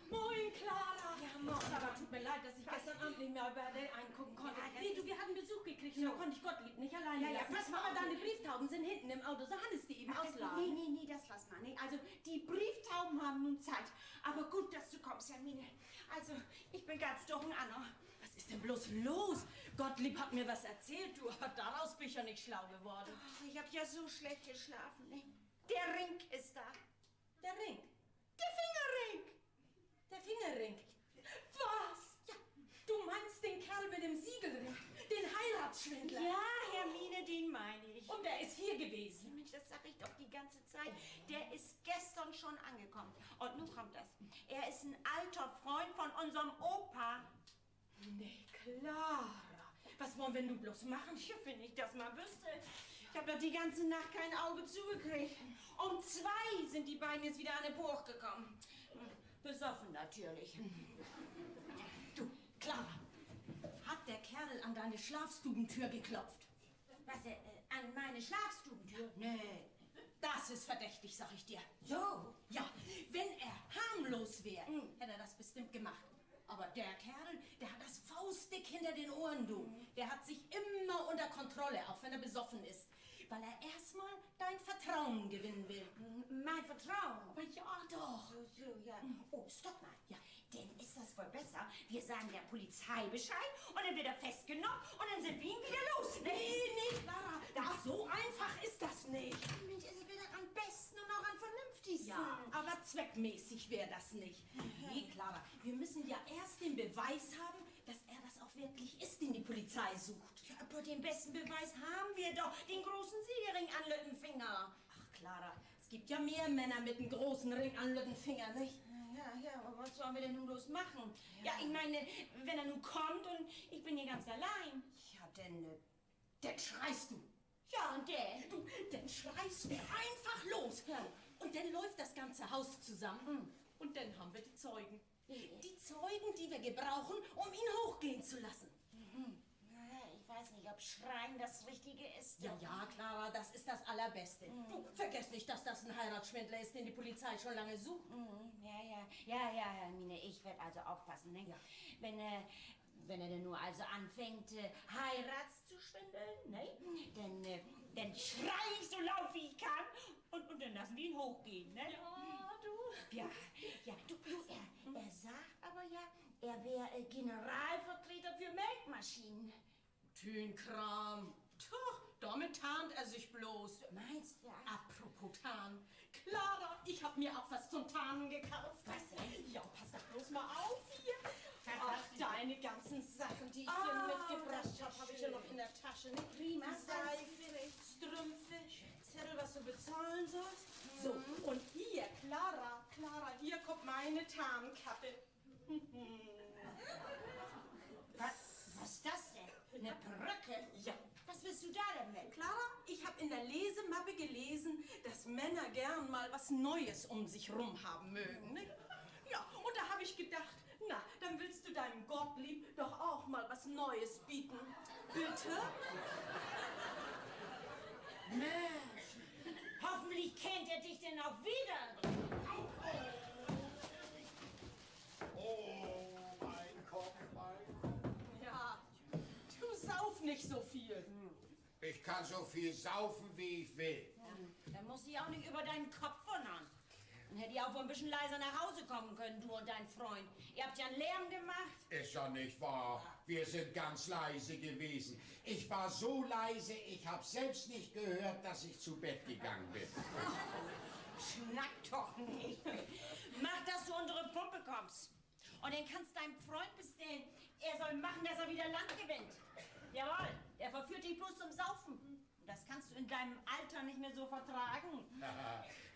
Moin, Clara. Ja, moin. Aber tut mir leid, dass ich gestern Abend nicht mehr bei dir eingucken konnte. Ja, nee, du, wir hatten Besuch gekriegt, da konnte ich Gottlieb nicht alleine lassen. Ja, ja, pass mal auf. Aber deine Brieftauben sind hinten im Auto, so Hannes die eben ausladen. Nee, nee, nee, das lass mal. Nee, also, die Brieftauben haben nun Zeit. Aber gut, dass du kommst, Hermine. Also, ich bin ganz durcheinander. Was ist denn bloß los? Gottlieb hat mir was erzählt, du, aber daraus bin ich ja nicht schlau geworden. Ach, ich hab ja so schlecht geschlafen, ne? Der Ring ist da. Der Ring? Der Fingerring! Der Fingerring? Was? Ja. Du meinst den Kerl mit dem Siegelring? Den Heiratsschwindler? Ja, Hermine, den meine ich. Und der ist hier gewesen? Mensch, das sag ich doch die ganze Zeit. Der ist gestern schon angekommen. Und nun kommt das. Er ist ein alter Freund von unserem Opa. Nee, Clara. Was wollen wir nun bloß machen? Ja, wenn ich das mal wüsste. Ich hab doch die ganze Nacht kein Auge zugekriegt. Um zwei sind die beiden jetzt wieder an de Poor gekommen. Besoffen natürlich. Du, Clara, hat der Kerl an deine Schlafstubentür geklopft? Was, äh, an meine Schlafstubentür? Nee, das ist verdächtig, sag ich dir. So? Ja, wenn er harmlos wär, hätt er das bestimmt gemacht. Aber der Kerl, der hat das faustdick hinter den Ohren, du. Der hat sich immer unter Kontrolle, auch wenn er besoffen ist. Weil er erstmal dein Vertrauen gewinnen will. Mein Vertrauen? Na ja, doch. So, so, ja. Oh, stopp mal. Ja. Denn ist das wohl besser, wir sagen der Polizei Bescheid und dann wird er festgenommen und dann sind wir ihn wieder los, ne? Nee, nee, Clara, das, so einfach ist das nicht. Mensch, es wäre doch am besten und auch am vernünftigsten. Ja, aber zweckmäßig wär das nicht. Nee, Clara, wir müssen ja erst den Beweis haben, dass er das auch wirklich ist, den die Polizei sucht. Ja, aber den besten Beweis haben wir doch, den großen Siegelring an lütten Finger. Ach, Clara, es gibt ja mehr Männer mit 'n großen Ring an lütten Finger, nicht? Ja, ja, aber was sollen wir denn nun bloß machen? Ja, ich meine, wenn er nun kommt und ich bin hier ganz allein. Ja, denn, äh, denn schreist du. Ja, und denn? Du, denn schreist du einfach los. Ja. Und dann läuft das ganze Haus zusammen. Und dann haben wir die Zeugen. Die Zeugen, die wir gebrauchen, um ihn hochgehen zu lassen. Na, ich weiß nicht, ob Schreien das Richtige ist. Ja, ja, Clara, das ist das Allerbeste. Du, vergiss nicht, dass das ein Heiratsschwindler ist, den die Polizei schon lange sucht. Ja, ja, ja, ja, Hermine, ich werd also aufpassen, ne? Ja. Wenn, äh, wenn er denn nur also anfängt, äh, heiratszuschwindeln, ne? Denn, äh, denn schrei ich so laut, wie ich kann und, und dann lassen wir ihn hochgehen, ne? Ja, du. Ja, ja, du, du, er, er sagt aber ja, er wär, äh, Generalvertreter für Melkmaschinen. Tünkram. Tja, damit tarnt er sich bloß. Meinst du? Apropos tarnen. Clara, ich hab mir auch was zum Tarnen gekauft. Was denn? Ja, pass doch bloß mal auf hier. Ach, deine ganzen Sachen, die ich dir mitgebracht hab, hab ich ja noch in der Tasche, ne? Prima, Seif, Strümpfe, Zettel, was du bezahlen sollst. So, und hier, Clara, Clara, hier kommt meine Tarnkappe. Wa-, was ist das denn? Eine Perücke? Ja. Was willst du da denn mit? Clara, ich hab in der Lesemappe gelesen, dass Männer gern mal was Neues um sich rum haben mögen, ne? Ja, und da hab ich gedacht, na, dann willst du deinem Gottlieb doch auch mal was Neues bieten. Bitte? Mensch, hoffentlich kennt er dich denn auch wieder. Oh, mein Kopf, mein Kopf. Ja, du sauf nicht so viel. Ich kann so viel saufen, wie ich will. Ja, dann musst du dich auch nicht über deinen Kopf wundern. Dann hättet ihr auch wohl ein bisschen leiser nach Hause kommen können, du und dein Freund. Ihr habt ja einen Lärm gemacht. Ist ja nicht wahr. Wir sind ganz leise gewesen. Ich war so leise, ich hab selbst nicht gehört, dass ich zu Bett gegangen bin. Snack doch nich. Mach, dass du unter de Pumpe kommst. Un denn kannst deinen Freund bestellen, er soll machen, dass er wieder Land gewinnt. Jawohl, der verführt dich bloß zum Saufen. Und das kannst du in deinem Alter nicht mehr so vertragen.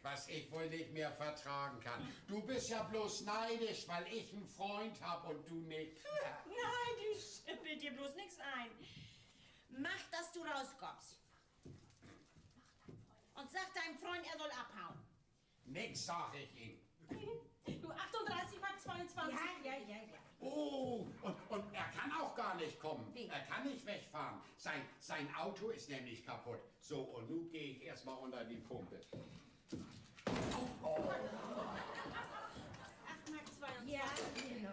Was ich wohl nicht mehr vertragen kann. Du bist ja bloß neidisch, weil ich einen Freund hab und du nicht. Nein, die schippelt dir bloß nix ein. Mach, dass du rauskommst. Und sag deinem Freund, er soll abhauen. Nix, sag ich ihm. Du, achtunddreißig Mark zweiundzwanzig. Ja, ja, ja, ja. Oh, und, und er kann auch gar nicht kommen. Wie? Er kann nicht wegfahren. Sein, sein Auto ist nämlich kaputt. So, und nun geh ich erst mal unter die Pumpe. Acht Mark zweiundzwanzig. Ja, genau.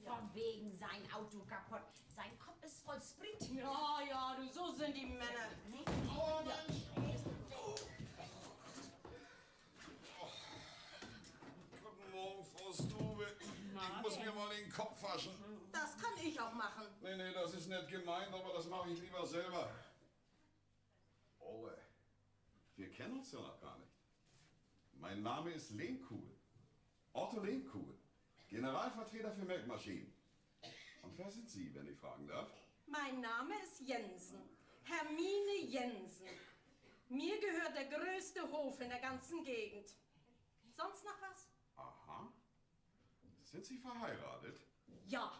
Von wegen sein Auto kaputt. Sein Kopf ist voll Sprit. Ja, ja, du, so sind die Männer, ne? Oh, Mensch. Guten Morgen, Frau Strube. Ich muss mir mal den Kopf waschen. Das kann ich auch machen. Nee, nee, das ist nett gemeint, aber das mache ich lieber selber. Oh, äh, wir kennen uns ja noch gar nicht. Mein Name ist Lehmkuhl. Otto Lehmkuhl, Generalvertreter für Melkmaschinen. Und wer sind Sie, wenn ich fragen darf? Mein Name ist Jensen. Hermine Jensen. Mir gehört der größte Hof in der ganzen Gegend. Sonst noch was? Aha. Sind Sie verheiratet? Ja.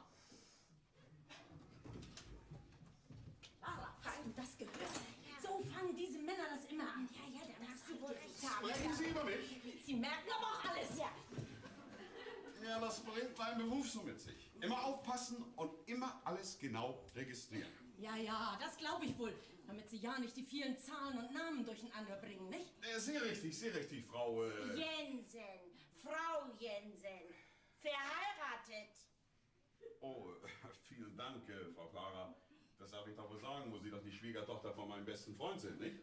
Clara, hast du das gehört? So fangen diese Männer das immer an. Ja, ja, da magst du wohl recht haben. Sprechen Sie über mich? Sie merken aber auch alles, ja. Ja, das bringt mein Beruf so mit sich. Immer aufpassen und immer alles genau registrieren. Ja, ja, das glaub ich wohl. Damit Sie ja nicht die vielen Zahlen und Namen durcheinander bringen, nicht? Äh, sehr richtig, sehr richtig, Frau, äh, Jensen, Frau Jensen. Verheiratet. Oh, vielen Dank, äh, Frau Clara. Das darf ich doch wohl sagen, wo Sie doch die Schwiegertochter von meinem besten Freund sind, nicht?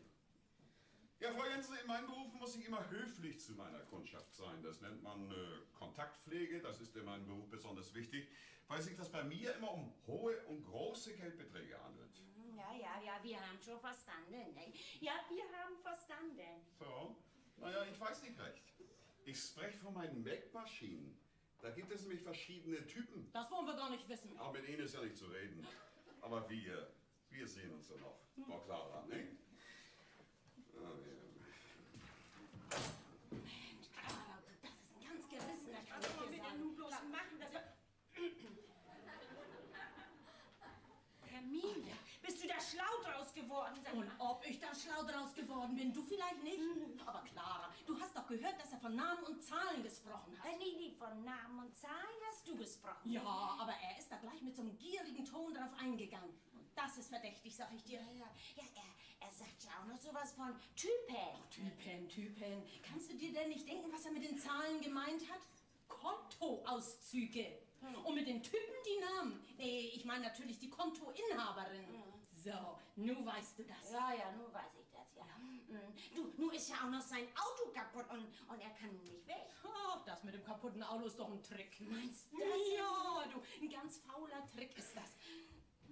Ja, Frau Jensen, in meinen Berufen muss ich immer höflich zu meiner Kundschaft sein. Das nennt man, äh, Kontaktpflege. Das ist in meinem Beruf besonders wichtig, weil sich das bei mir immer um hohe und große Geldbeträge handelt. Hm, ja, ja, ja, wir haben schon verstanden, ne? Ja, wir haben verstanden. So. Naja, ich weiß nicht recht. Ich spreche von meinen Melkmaschinen. Da gibt es nämlich verschiedene Typen. Das wollen wir gar nicht wissen. Aber mit Ihnen ist ja nicht zu reden. Aber wir, wir sehen uns ja noch. Frau Clara, ne? Ah, ja. Mensch, Clara, du, das ist ein ganz gerissener Kerl. Was soll man mit dem nun bloß machen? Das war Hermine, bist du da schlau draus geworden? Sag mal. Und ob ich da schlau draus geworden bin? Du vielleicht nicht? Hm. Aber Clara, du hast doch gehört, dass er von Namen und Zahlen gesprochen hat. Äh, nee, nee, von Namen und Zahlen hast du gesprochen. Ja, aber er ist da gleich mit so einem gierigen Ton drauf eingegangen. Und das ist verdächtig, sag ich dir. Ja, ja. Ja, er, er sagt ja auch noch sowas von Typen. Ach, Typen, Typen. Kannst du dir denn nicht denken, was er mit den Zahlen gemeint hat? Kontoauszüge. Hm. Und mit den Typen die Namen. Nee, ich meine natürlich die Kontoinhaberin. Hm. So, nu weißt du das. Ja, ja, nu weiß ich das, ja. Hm. Du, nu ist ja auch noch sein Auto kaputt und, und er kann nun nicht weg. Oh, das mit dem kaputten Auto ist doch ein Trick. Meinst du das? Ja, du, ein ganz fauler Trick ist das.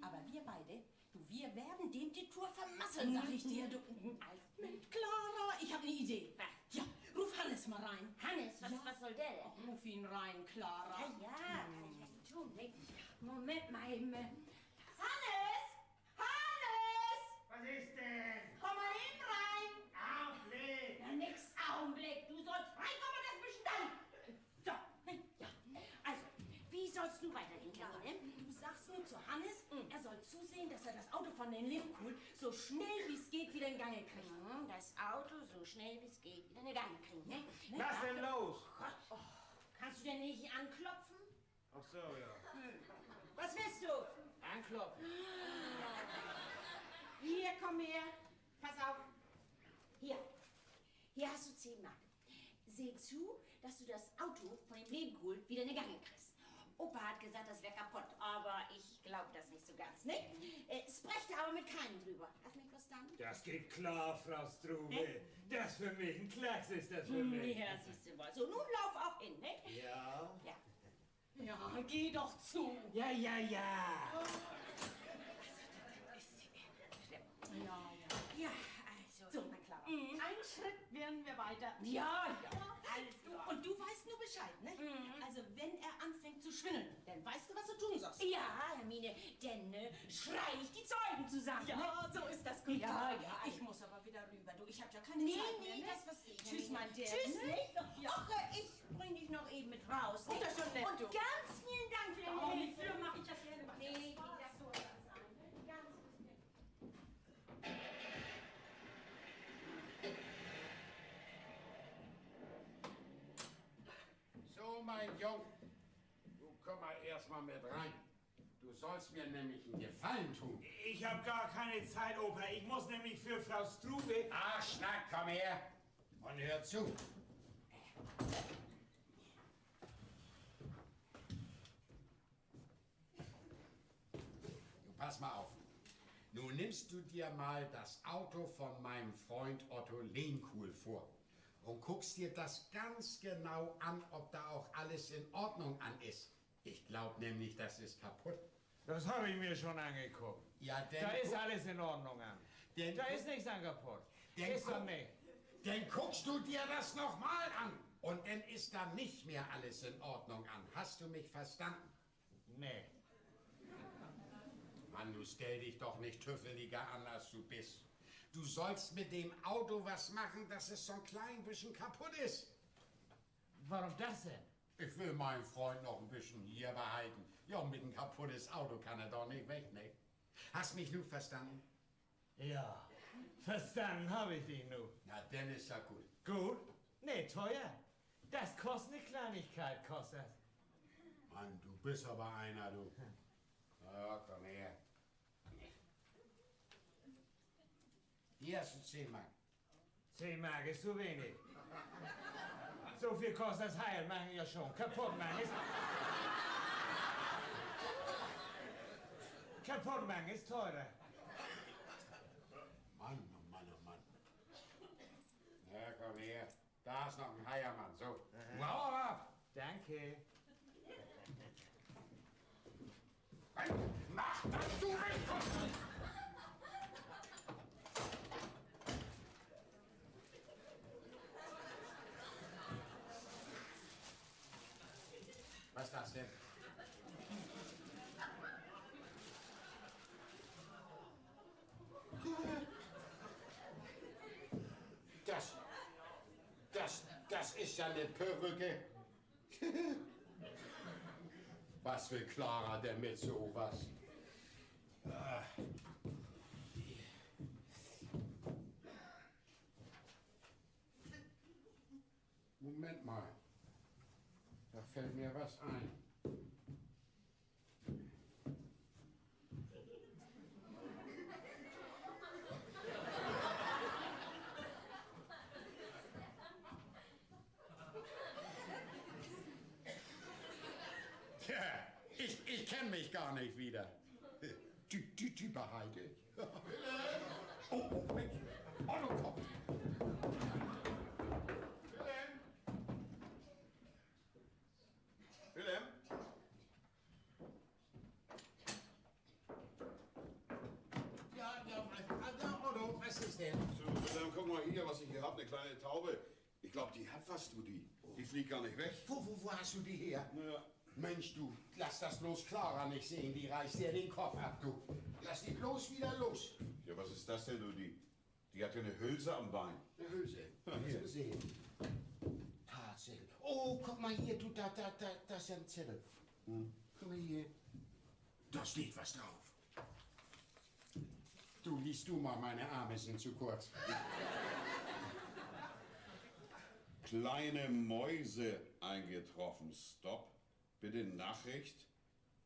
Aber wir beide, du, wir werden dem die Tour vermasseln, sag ich dir, du. Mensch, Clara, ich hab ne Idee. Was? Ja, ruf Hannes mal rein. Hannes, was, ja, was soll der denn? Ach, ruf ihn rein, Clara. Ja, ja, kann ich ja tun, ne? Moment mal eben. Hannes! Hannes! Was ist denn? Komm mal eben rein. Augenblick. Ja, nix Augenblick. Du sollst reinkommen und das bestellen. So, ja. Also, wie soll's nun weitergehen, Caroline? Du sagst nun zu Hannes, er soll zusehen, dass er das Auto von den Lehmkuhl so schnell wie's geht wieder in Gange kriegt. Mhm, das Auto so schnell wie's geht wieder in Gange kriegen, ne? Was denn los? Gott, oh, kannst du denn nicht anklopfen? Ach so, ja. Hm. Was willst du? Anklopfen. Hier, komm her. Pass auf. Hier. Hier hast du zehn Mark. Seh zu, dass du das Auto von dem Lehmkuhl wieder in de Gange kriegst. Opa hat gesagt, das wär kaputt, aber ich glaub das nicht so ganz, ne? Äh, sprecht aber mit keinem drüber. Hast mich verstanden? Das geht klar, Frau Strube. Ne? Das ist für mich ein Klacks, ist das für mich. Ja, siehst du mal. So, nun lauf auch hin, ne? Ja. Ja. Ja, geh doch zu. Ja, ja, ja. Also, das ist schlimm. Ja, ja. Ja, also. So, na klar. Mhm. Einen Schritt werden wir weiter. Ja, ja. Alles klar. Du, und du weißt nur Bescheid, ne? Mhm. Also, wenn er anfängt zu schwindeln, dann weißt du, was du tun sollst. Ja, Hermine, dann, äh, schrei ich die Zeugen zusammen, ne? Ja, so ist das gut. Ja, ja. Ich muss aber wieder rüber. Du, ich hab ja keine Zeit mehr, ne? Nee, nee, das verstehe ich. Tschüss, mein Dear. Tschüss, ne? Ja. Ach, äh, ich bring dich noch eben mit raus, ne? Oh, das ist schon nett, du. Und ganz vielen Dank für den Hilfe. Oh, dafür mach ich das gerne. Nee, das soll das sein, ne? Ganz nett. So, mein Jung, du komm mal erst mal mit rein. Du sollst mir nämlich einen Gefallen tun. Ich hab gar keine Zeit, Opa. Ich muss nämlich für Frau Strube. Ach, Schnack, komm her und hör zu. Du, pass mal auf. Nun nimmst du dir mal das Auto von meinem Freund Otto Lehmkuhl vor und guckst dir das ganz genau an, ob da auch alles in Ordnung an ist. Ich glaub nämlich, das ist kaputt. Das hab ich mir schon angeguckt. Ja, denn Da ist guck alles in Ordnung an. denn Da guck ist nichts an kaputt. denn Ist doch guck nicht. denn guckst du dir das noch mal an. Und dann ist da nicht mehr alles in Ordnung an. Hast du mich verstanden? Nee. Mann, du stell dich doch nicht tüffeliger an, als du bist. Du sollst mit dem Auto was machen, dass es so ein klein bisschen kaputt ist. Warum das denn? Ich will meinen Freund noch ein bisschen hier behalten. Ja, und mit ein kaputtes Auto kann er doch nicht weg, ne? Hast mich nu verstanden? Ja, verstanden hab ich dich nu. Na, denn is dat goot. Goot? Nee, teuer. Das kostet eine Kleinigkeit, kostet das. Mann, du bist aber einer, du. Na ja, komm her. Hier hast du zehn Mark. Zehn Mark ist zu wenig. So viel kostet das Heilmachen ja schon. Kaputt machen ist, kaputt machen ist teurer. Mann, oh Mann, oh Mann. Na, komm her. Da ist noch ein Heiermann. So. Aha. Wow. Danke. Mach das, du Wichser! Was ist das denn? Das, das, das ist ja eine Perücke. Was will Clara denn mit sowas? Ah. Moment mal. Da fällt mir was ein. Tja, ich, ich kenn mich gar nicht wieder. Die, die, die behalte ich. Oh, oh, Mensch. Otto kommt. Wilhelm! Wilhelm! Ja, ja, ja, Otto, was ist denn? So, Wilhelm, guck mal hier, was ich hier hab, eine kleine Taube. Ich glaub, die hat was, du, die. Die fliegt gar nicht weg. Wo, wo, wo hast du die her? Na ja. Mensch, du, lass das bloß Clara nicht sehen, die reißt dir den Kopf ab, du. Lass die bloß wieder los. Ja, was ist das denn, du, die? Die hat ja eine Hülse am Bein. Eine Hülse? Ja, hier. Hast du gesehen? Tatsächlich. Oh, guck mal hier, du, da, da, da, da ist ja ein Zettel. Hm. Guck mal hier. Da steht was drauf. Du, liest du mal, meine Arme sind zu kurz. Kleine Mäuse eingetroffen, stopp. Bitte Nachricht.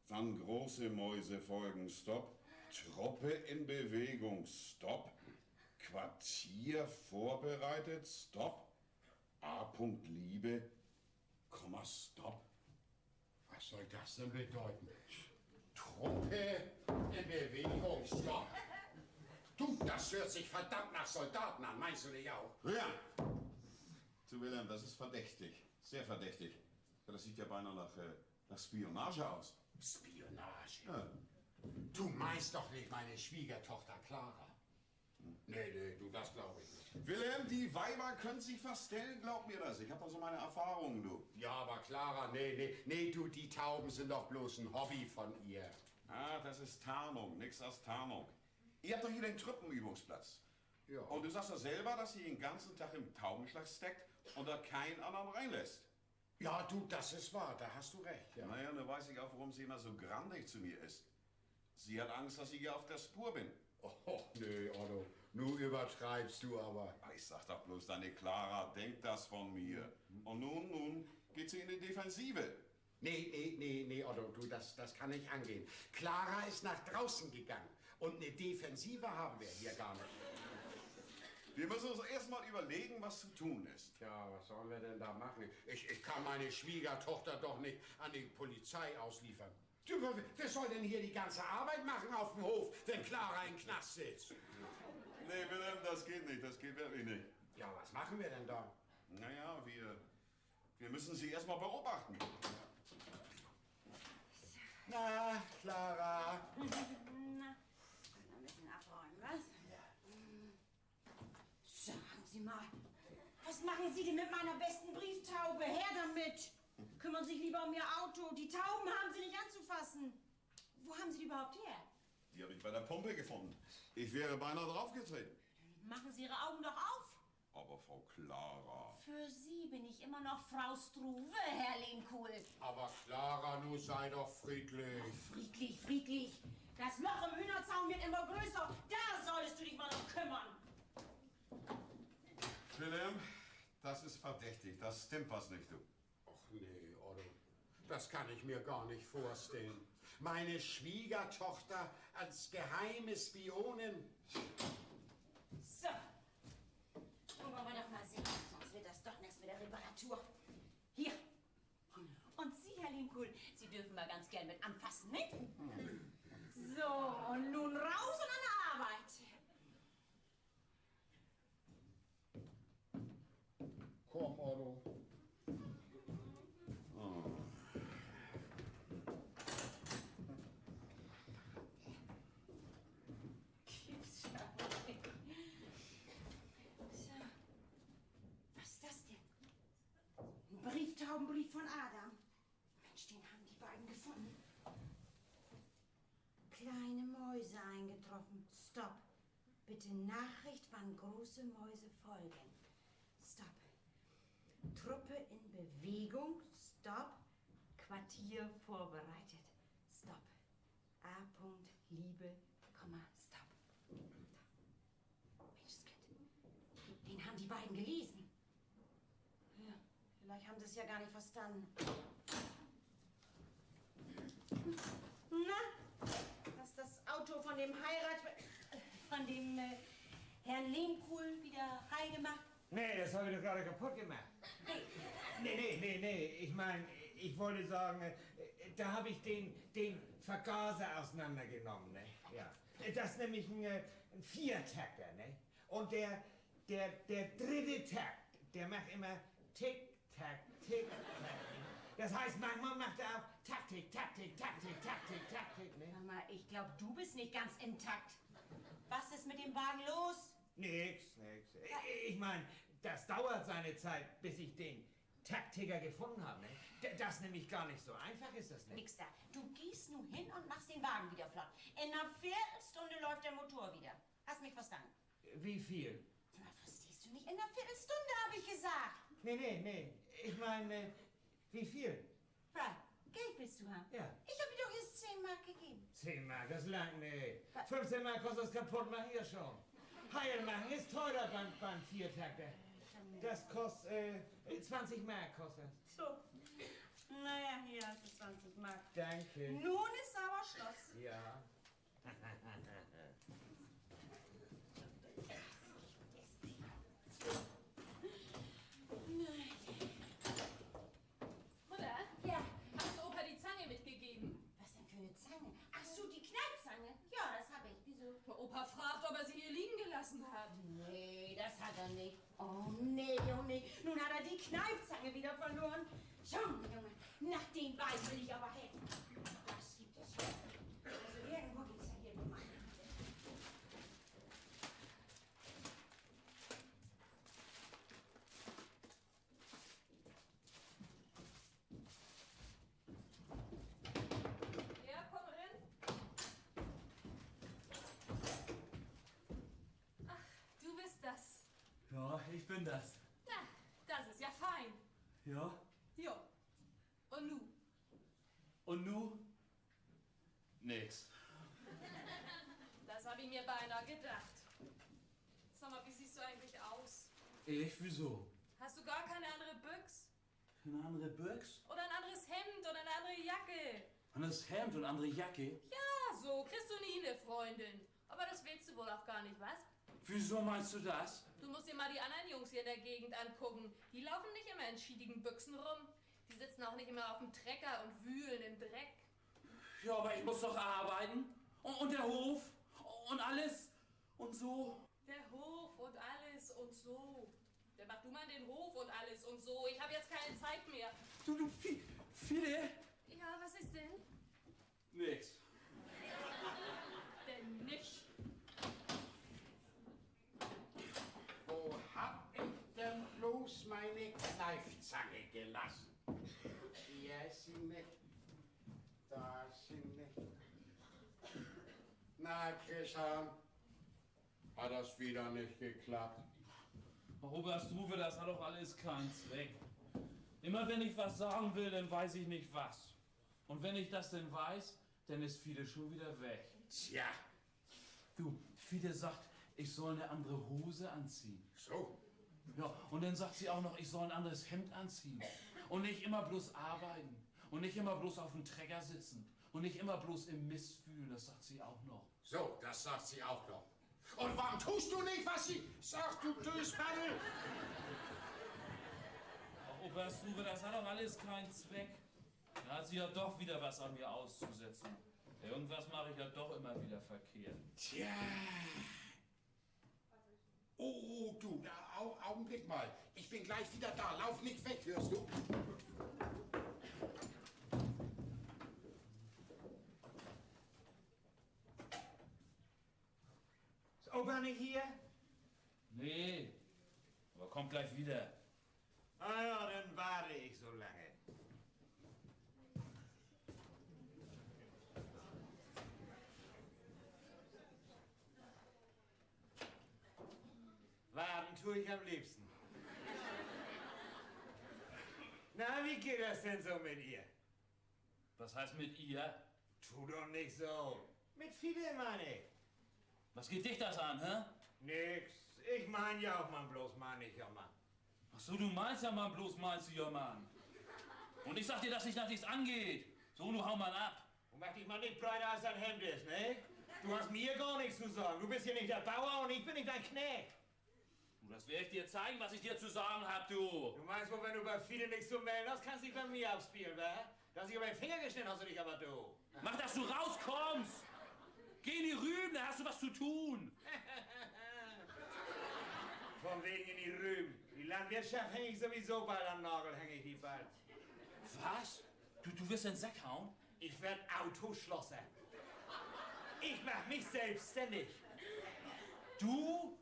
Wann große Mäuse folgen, stopp. Truppe in Bewegung, stopp. Quartier vorbereitet, stopp. A. Liebe, Komma, stopp. Was soll das denn bedeuten? Truppe in Bewegung, stopp! Du, das hört sich verdammt nach Soldaten an, meinst du nicht auch? Wilhelm! Du, Wilhelm, das ist verdächtig. Sehr verdächtig. Das sieht ja beinahe nach, äh, nach Spionage aus. Spionage? Ja. Du meinst doch nicht, meine Schwiegertochter Clara? Nee, nee, du, das glaub ich nicht. Wilhelm, die Weiber können sich verstellen, glaub mir das. Ich hab da so meine Erfahrungen, du. Ja, aber Clara, nee, nee, nee, du, die Tauben sind doch bloß ein Hobby von ihr. Ah, das ist Tarnung, nix als Tarnung. Ihr habt doch hier den Truppenübungsplatz. Ja. Und du sagst doch selber, dass sie den ganzen Tag im Taubenschlag steckt und da keinen anderen reinlässt. Ja, du, das ist wahr, da hast du recht, ja. Na ja, nu weiß ich auch, warum sie immer so grantig zu mir ist. Sie hat Angst, dass ich ihr auf der Spur bin. Och, nee, Otto, nu übertreibst du aber. Ah, ich sag doch bloß, deine Clara denkt das von mir. Und nun, nun geht sie in die Defensive. Nee, nee, nee, nee, Otto, du, das, das kann nicht angehen. Clara ist nach draußen gegangen. Und eine Defensive haben wir hier gar nicht. Wir müssen uns erst mal überlegen, was zu tun ist. Ja, was sollen wir denn da machen? Ich, ich kann meine Schwiegertochter doch nicht an die Polizei ausliefern. Du, wer, wer soll denn hier die ganze Arbeit machen auf dem Hof, wenn Clara im Knast sitzt? Nee, Wilhelm, das geht nicht. Das geht wirklich nicht. Ja, was machen wir denn da? Na ja, wir, wir müssen sie erst mal beobachten. Na, Clara. Na, ein bisschen abräumen, was? Ja. Sagen Sie mal, was machen Sie denn mit meiner besten Brieftaube? Her damit! Kümmern Sie sich lieber um Ihr Auto. Die Tauben haben Sie nicht anzufassen. Wo haben Sie die überhaupt her? Die hab ich bei der Pumpe gefunden. Ich wäre beinahe draufgetreten. Machen Sie Ihre Augen doch auf. Aber Frau Clara. Für Sie bin ich immer noch Frau Struve, Herr Lehmkuhl. Aber Clara, nu sei doch friedlich. Friedlich, friedlich. Das Loch im Hühnerzaun wird immer größer. Da solltest du dich mal drum kümmern. Wilhelm, das ist verdächtig. Da stimmt was nicht, du. Och nee, Otto. Das kann ich mir gar nicht vorstellen. Meine Schwiegertochter als geheime Spionin. So. Nun wollen wir doch mal sehen, sonst wird das doch nichts mit der Reparatur. Hier. Und Sie, Herr Lehmkuhl, Sie dürfen mal ganz gern mit anfassen, ne? So, und nun raus und an die Arbeit. Komm, Otto. Gibt's ja wohl nicht. So. Was ist das denn? Ein Brieftaubenbrief von Adam. Mensch, den haben die beiden gefunden. Kleine Mäuse eingetroffen. Stopp. Bitte Nachricht, wann große Mäuse folgen. Stopp. Truppe in Bewegung. Stopp. Quartier vorbereitet. Stopp. A. Liebe, Komma, Stopp. Menschenskind, den haben die beiden gelesen. Ja, vielleicht haben sie es ja gar nicht verstanden. Na, hast das Auto von dem Heirat-, von dem, äh, Herrn Lehmkuhl wieder heil gemacht? Nee, das hab ich doch gerade kaputt gemacht. Nee. Nee, nee, nee, nee. Ich mein, ich wollte sagen, äh, da hab ich den, den Vergaser auseinandergenommen, ne? Ja. Das ist nämlich ein, äh, ein Viertakter, ne? Und der, der, der dritte Takt, der macht immer Tick, Tack, Tick, Tack. Das heißt, manchmal macht er auch Taktik, Taktik, Taktik, Taktik, Taktik, ne? Sag mal, ich glaub, du bist nicht ganz im Takt. Was ist mit dem Wagen los? Nix, nix. Ich, ich mein, das dauert seine Zeit, bis ich den Taktiker gefunden hab, ne? D-, das ist nämlich gar nicht so einfach, ist das nicht? Nix da. Du gehst nu hin und machst den Wagen wieder flott. In einer Viertelstunde läuft der Motor wieder. Hast mich verstanden? Wie viel? Sag mal, verstehst du nicht? In einer Viertelstunde, hab ich gesagt. Nee, nee, nee. Ich meine, äh, wie viel? Was? Geld willst du haben? Ja. Ich hab dir doch jetzt zehn Mark gegeben. Zehn Mark, das langt nicht. Was? Fünfzehn Mark kostet das Kaputtmachen hier schon. Heilmachen ist teurer beim, beim Viertakter. Das kostet, äh, zwanzig Mark kostet das. So. Naja, hier hast du zwanzig Mark. Danke. Nun ist aber Schluss. Ja. Mutter? Ja? Hast du Opa die Zange Die Kneifzange wieder verloren. Junge, Junge, nach den beiden will ich aber helfen. Das gibt es ja. Also irgendwo gibt's ja hier jemanden. Ja, komm rin. Ach, du bist das. Ja, ich bin das. Na, das ist ja fein. Ja? Jo. Und nu? Und nu? Nix. Das hab ich mir beinahe gedacht. Sag mal, wie siehst du eigentlich aus? Ich? Wieso? Hast du gar keine andere Büx? Eine andere Büx? Oder ein anderes Hemd oder eine andere Jacke? Anderes Hemd und andere Jacke? Ja, so kriegst du nie eine Freundin. Aber das willst du wohl auch gar nicht, was? Wieso meinst du das? Du musst dir mal die anderen Jungs hier in der Gegend angucken. Die laufen nicht immer in schiedigen Büxen rum. Die sitzen auch nicht immer auf dem Trecker und wühlen im Dreck. Ja, aber ich muss doch arbeiten. Und, und der Hof. Und alles. Und so. Der Hof und alles und so. Dann mach du mal den Hof und alles und so. Ich hab jetzt keine Zeit mehr. Du, du, Fi-, Fide? Ja, was ist denn? Nix. Denn nicht. Wo hab ich denn bloß meine Kneifzange gelassen? Hier ist sie nicht. Da ist sie nicht. Na, Christian, hat das wieder nicht geklappt. Ach, Oberst Ruwe, das hat doch alles keinen Zweck. Immer wenn ich was sagen will, dann weiß ich nicht was. Und wenn ich das denn weiß, dann ist Fide schon wieder weg. Tja. Du, Fide sagt, ich soll eine andere Hose anziehen. So. Ja, und dann sagt sie auch noch, ich soll ein anderes Hemd anziehen. Und nicht immer bloß arbeiten. Und nicht immer bloß auf dem Trecker sitzen. Und nicht immer bloß im Mist wühlen, das sagt sie auch noch. So, das sagt sie auch noch. Und warum tust du nicht, was sie sagt, du Dösbaddel? Ach, Oberst Ruwe, das hat doch alles keinen Zweck. Da hat sie ja doch wieder was an mir auszusetzen. Irgendwas mache ich ja doch immer wieder verkehrt. Tja. Oh, oh, du, na, Au-, Augenblick mal. Ich bin gleich wieder da. Lauf nicht weg, hörst du? Is Opa nich hier? Nee, aber kommt gleich wieder. Ah ja, dann warte ich so lange. Warten tu ik am leevsten. Na, wie geht das denn so mit ihr? Was heißt mit ihr? Tu doch nich so. Mit Fide, meen ik. Was geht dich das an, hä? Nix. Ik meen ja ok man bloß, meen ik ja man. Ach so, du meinst ja man bloß, meinst du ja man. Und ich sag dir, dass dich das nichts angeht. So, nu hau mal ab. Du machst dich mal nicht breiter, als dein Hemd ist, ne? Du hast mir gar nichts zu sagen. Du bist hier nicht der Bauer und ich bin nicht dein Knecht. Du, das werde ich dir zeigen, was ich dir zu sagen hab, du. Du meinst wohl, wenn du bei Fide nichts zu melden hast, kannst dich bei mir abspielen, wa? Dass ich über den Finger geschnitten hast du dich aber, du. Mach, dass du rauskommst. Geh in die Rüben, da hast du was zu tun. Von wegen in die Rüben. Die Landwirtschaft häng ich sowieso bald an Nagel, häng ich die bald. Was? Du, du wirst in den Sack hauen? Ich werd Autoschlosser. Ich mach mich selbstständig. Du?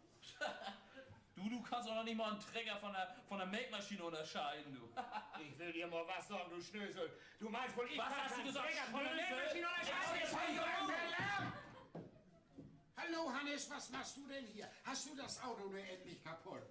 Du, du kannst doch noch nicht mal einen Trecker von der, von der Melkmaschine unterscheiden, du. Ich will dir mal was sagen, du Schnösel. Du meinst wohl, ich kann einen Trecker von der Melkmaschine unterscheiden? Was hast du gesagt? Schnösel? Hallo, Hannes, was machst du denn hier? Hast du das Auto nur endlich kaputt?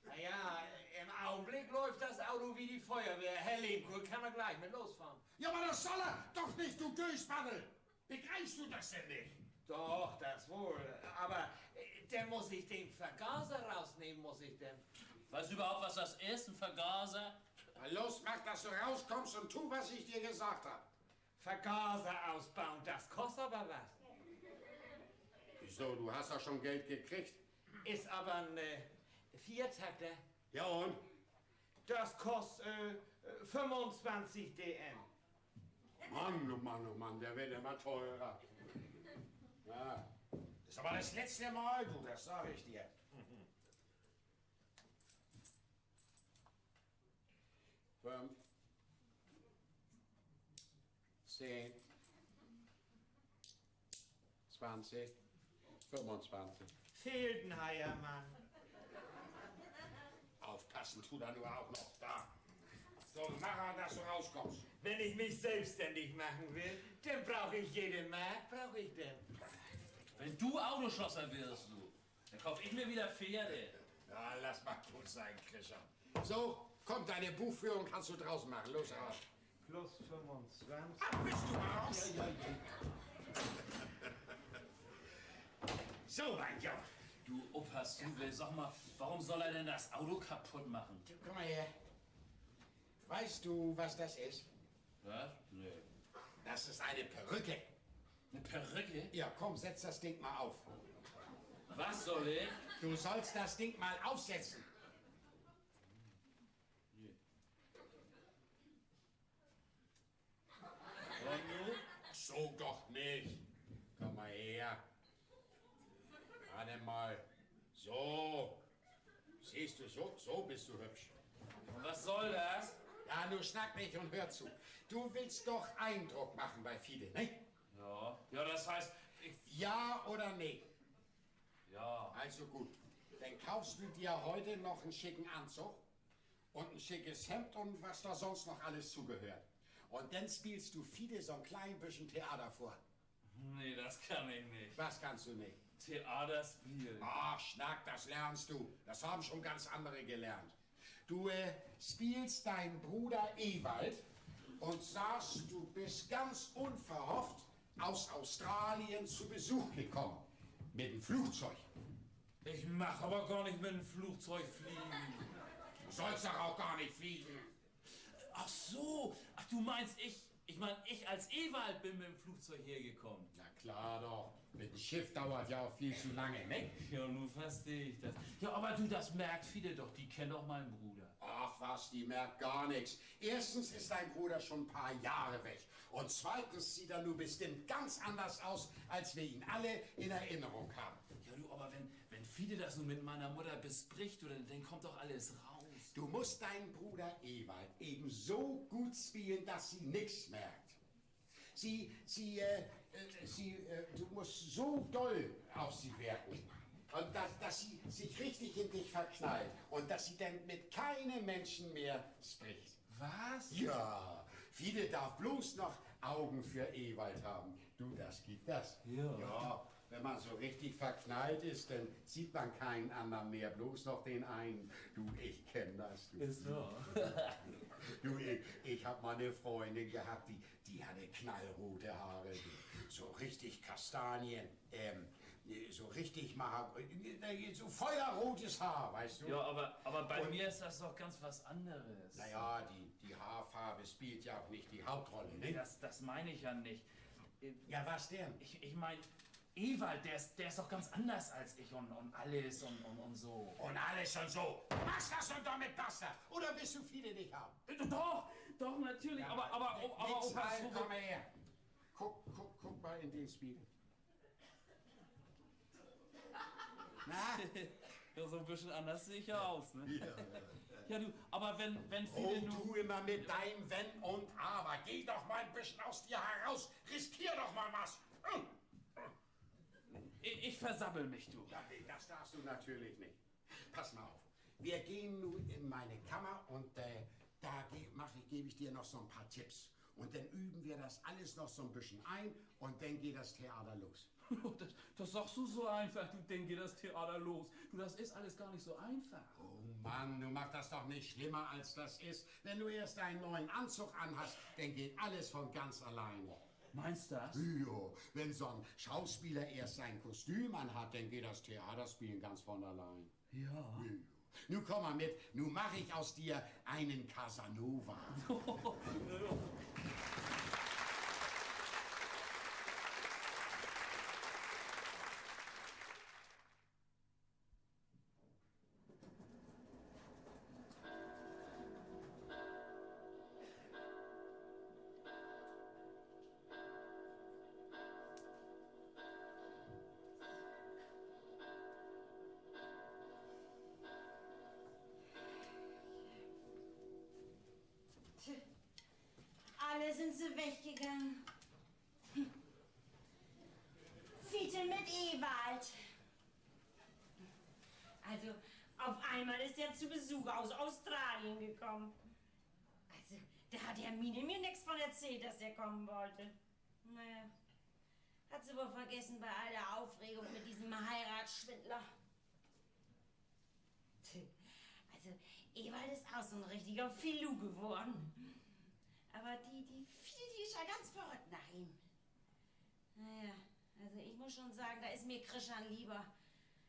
Na ja, im Augenblick läuft das Auto wie die Feuerwehr. Herr Lehmkuhl kann er gleich mit losfahren. Ja, aber das soll er doch nicht, du Dösbaddel! Begreifst du das denn nicht? Doch, das wohl. Aber, äh, dann muss ich den Vergaser rausnehmen, muss ich denn. Weißt du überhaupt, was das ist, ein Vergaser? Na los, mach, dass du rauskommst und tu, was ich dir gesagt hab. Vergaser ausbauen, das kostet aber was. Wieso, du hast doch schon Geld gekriegt. Ist aber ein, äh, Viertakter. Ja, und? Das kostet, äh, fünfundzwanzig D M. Mann, oh Mann, oh Mann, der wird immer teurer. Ja. Ist aber das letzte Mal, du, das sag ich dir. Fünf, zehn, zwanzig, fünfundzwanzig. Fehlt en Heiermann. Aufpassen tut er nur auch noch. Da. So, mach er, dass du rauskommst. Wenn ich mich selbstständig machen will, dann brauch ich jede Mark, brauch ich denn. Wenn du Autoschlosser wirst, du, dann kauf ich mir wieder Pferde. Ja, lass mal gut sein, Christian. So, kommt deine Buchführung, kannst du draußen machen. Los, raus. Plus fünfundzwanzig. Ach, bist du raus? Ja, ja, ja. So, mein Junge. Du, Opa Suwe, sag mal, warum soll er denn das Auto kaputt machen? Du, komm mal her. Weißt du, was das ist? Was? Nee. Das ist eine Perücke. Eine Perücke? Ja, komm, setz das Ding mal auf. Was soll ich? Du sollst das Ding mal aufsetzen. Nee. Und nu? So doch nicht. Komm mal her. Warte mal. So. Siehst du, so, so bist du hübsch. Und was soll das? Ja, nu snack nicht und hör zu. Du willst doch Eindruck machen bei Fiete, ne? Ja. Ja, das heißt, ich Ja oder nee? Ja. Also gut. Dann kaufst du dir heute noch einen schicken Anzug und ein schickes Hemd und was da sonst noch alles zugehört. Und dann spielst du Fiete so ein klein bisschen Theater vor. Nee, das kann ich nicht. Was kannst du nicht? Theater spielen. Ach, Snack, das lernst du. Das haben schon ganz andere gelernt. Du, äh, spielst deinen Bruder Ewald und sagst, du bist ganz unverhofft aus Australien zu Besuch gekommen. Mit dem Flugzeug. Ich mag aber gar nicht mit dem Flugzeug fliegen. Du sollst doch auch gar nicht fliegen. Ach so. Ach, du meinst, ich, ich mein, ich als Ewald bin mit dem Flugzeug hergekommen. Na klar doch. Mit dem Schiff dauert ja auch viel zu lange, ne? Ja, nun versteh ich das. Ja, aber du, das merkt Fiete doch. Die kennt doch meinen Bruder. Ach was, die merkt gar nichts. Erstens ist dein Bruder schon ein paar Jahre weg. Und zweitens sieht er nun bestimmt ganz anders aus, als wir ihn alle in Erinnerung haben. Ja, du, aber wenn, wenn Fiete das nun mit meiner Mutter bespricht, du, dann, dann kommt doch alles raus. Du musst deinen Bruder Ewald eben so gut spielen, dass sie nichts merkt. Sie, sie, äh, äh, sie, äh, du musst so doll auf sie wirken. Und dass, dass sie sich richtig in dich verknallt und dass sie dann mit keinem Menschen mehr spricht. Was? Ja, Fiete darf bloß noch Augen für Ewald haben. Du, das gibt das. Ja. Ja, wenn man so richtig verknallt ist, dann sieht man keinen anderen mehr, bloß noch den einen. Du, ich kenn das, du. Ist so. Du, ich, ich hab mal eine Freundin gehabt, die, die hatte knallrote Haare, du. So richtig Kastanien, ähm, so richtig Mahag-, äh, so feuerrotes Haar, weißt du? Ja, aber, aber bei Und mir ist das doch ganz was anderes. Na ja, die, die Haarfarbe spielt ja auch nicht die Hauptrolle, ne? Nee, das, das meine ich ja nicht. Äh, Ja, was denn? Ich, ich mein, Ewald, der ist, der ist doch ganz anders als ich und, und alles und, und, und so. Und alles und so. Machst das und damit basta. Oder willst du Fiete nicht haben? Äh, doch, doch, natürlich, Ja, aber, aber, nix, aber, nix Opa, halt, so komm mal her. Guck, guck, guck mal in den Spiegel. Na? Ja, so ein bisschen anders sehe ich ja aus, ne? Ja. Ja, du, aber wenn, wenn Fiete Oh, nun du immer mit deinem Wenn und Aber. Geh doch mal ein bisschen aus dir heraus. Riskier doch mal was. Ich, ich versabbel mich, du. Ja, nee, das darfst du natürlich nicht. Pass mal auf. Wir gehen nun in meine Kammer und, äh, da ge-, mach ich, gebe ich dir noch so ein paar Tipps. Und dann üben wir das alles noch so ein bisschen ein und dann geht das Theater los. Das, das sagst du so einfach, du, dann geht das Theater los. Du, das ist alles gar nicht so einfach. Oh Mann, du mach das doch nicht schlimmer, als das ist. Wenn du erst deinen neuen Anzug anhast, dann geht alles von ganz alleine. Meinst du das? Ja, wenn so ein Schauspieler erst sein Kostüm anhat, dann geht das Theaterspielen ganz von allein. Ja. Ja. Nu komm mal mit, nu mach ich aus dir einen Casanova. Sind sie weggegangen. Fiete mit Ewald. Also, auf einmal ist er zu Besuch aus Australien gekommen. Also, da hat Hermine mir nichts von erzählt, dass er kommen wollte. Naja, hat sie wohl vergessen bei all der Aufregung mit diesem Heiratsschwindler. Tja, also, Ewald ist auch so ein richtiger Filou geworden. Aber die, die Fiete, die ist ja ganz verrückt nach ihm. Naja, also ich muss schon sagen, da ist mir Christian lieber.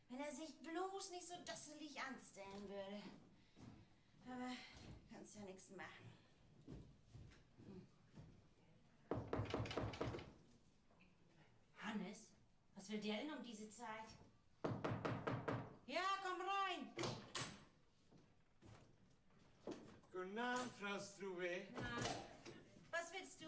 Wenn er sich bloß nicht so dusselig anstellen würde. Aber kannst ja nichts machen. Hm. Hannes? Was will der denn um diese Zeit? Ja, komm rein! Guten Abend, Frau Strube. Na, was willst du?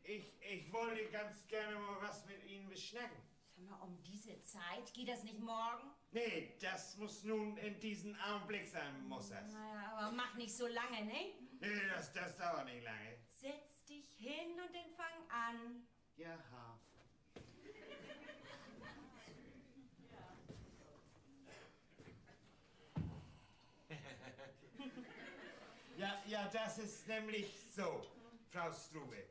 Ich, ich wollte ganz gerne mal was mit Ihnen besnacken. Sag mal, um diese Zeit? Geht das nicht morgen? Nee, das muss nun in diesem Augenblick sein, muss das. Na ja, aber mach nicht so lange, ne? Nee, das, das dauert nicht lange. Setz dich hin und dann fang an. Ja. Ja, ja, das ist nämlich so, Frau Strube.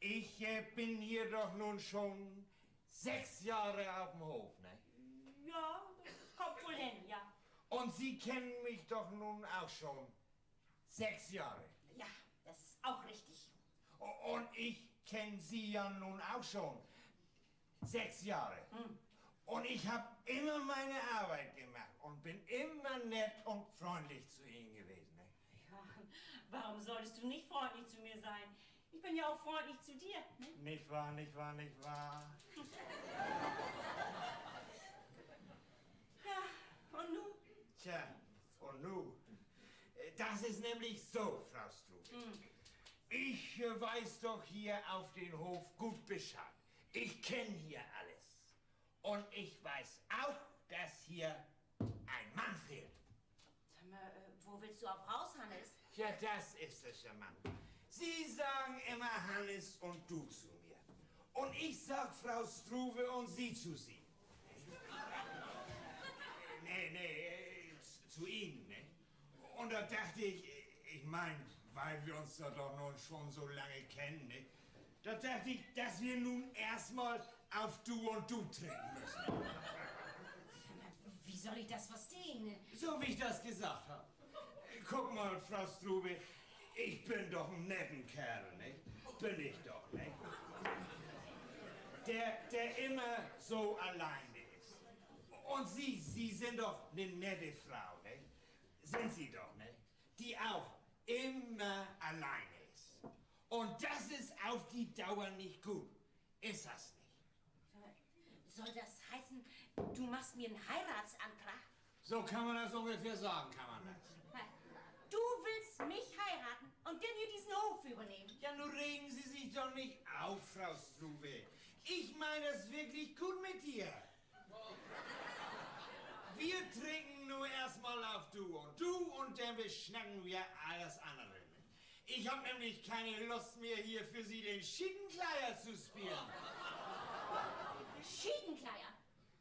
Ich, äh, bin hier doch nun schon sechs Jahre auf dem Hof, ne? Ja, das kommt wohl hin, ja. Und Sie kennen mich doch nun auch schon sechs Jahre. Ja, das ist auch richtig. Und ich kenn Sie ja nun auch schon sechs Jahre. Hm. Und ich hab immer meine Arbeit gemacht und bin immer nett und freundlich zu Ihnen gewesen, ne? Ja, warum solltest du nicht freundlich zu mir sein? Ich bin ja auch freundlich zu dir, ne? Nicht wahr, nicht wahr, nicht wahr? Ja, und nun? Tja, und nun? Äh, das ist nämlich so, Frau Strube. Hm. Ich, äh, weiß doch hier auf dem Hof gut Bescheid. Ich kenn hier alles. Und ich weiß auch, dass hier ein Mann fehlt. Sag mal, äh, wo willst du auf raus, Hannes? Ja, das ist es ja, Mann. Sie sagen immer Hannes und du zu mir. Und ich sag Frau Struve und Sie zu Sie. Nee, nee, äh, z-, zu Ihnen, ne? Und da dacht ich, ich mein, weil wir uns da doch nun schon so lange kennen, ne? Da dacht ich, dass wir nun erstmal auf Du und Du treten müssen. Wie soll ich das verstehen? So wie ich das gesagt hab. Guck mal, Frau Struve, ich bin doch en netten Kerl, ne? Bin ich doch, ne? Der, der immer so alleine ist. Und Sie, Sie sind doch ne nette Frau, ne? Sind Sie doch, ne? Die auch immer alleine ist. Und das ist auf die Dauer nicht gut. Ist das nicht? Soll das heißen, du machst mir einen Heiratsantrag? So kann man das ungefähr sagen, kann man das. Du willst mich heiraten und dann hier diesen Hof übernehmen? Ja, nun regen Sie sich doch nicht auf, Frau Struve. Ich meine es wirklich gut mit dir. Wir trinken nur erstmal auf Du und Du und dann besnacken wir alles andere. Ich hab nämlich keine Lust mehr, hier für Sie den Schietenkleier zu spielen. Schietenkleier?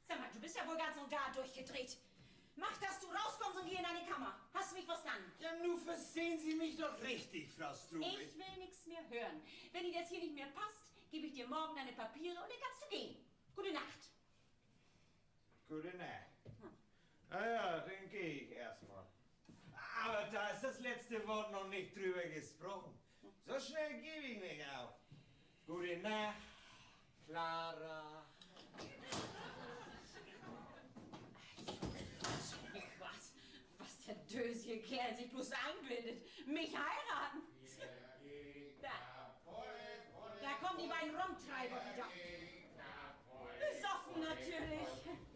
Sag mal, du bist ja wohl ganz und gar durchgedreht. Mach, dass du rauskommst und geh in deine Kammer. Hast du mich verstanden? Ja, nun verstehen Sie mich doch richtig, Frau Struve. Ich will nichts mehr hören. Wenn dir das hier nicht mehr passt, gebe ich dir morgen deine Papiere und dann kannst du gehen. Gute Nacht. Gute Nacht. Na ja, dann geh ich erstmal. Aber da ist das letzte Wort noch nicht drüber gesprochen. So schnell gebe ich nicht auf. Gute Nacht, Clara. Was, was der dösige Kerl sich bloß einbildet. Mich heiraten. Da, da kommen die beiden Rumtreiber wieder. Besoffen natürlich.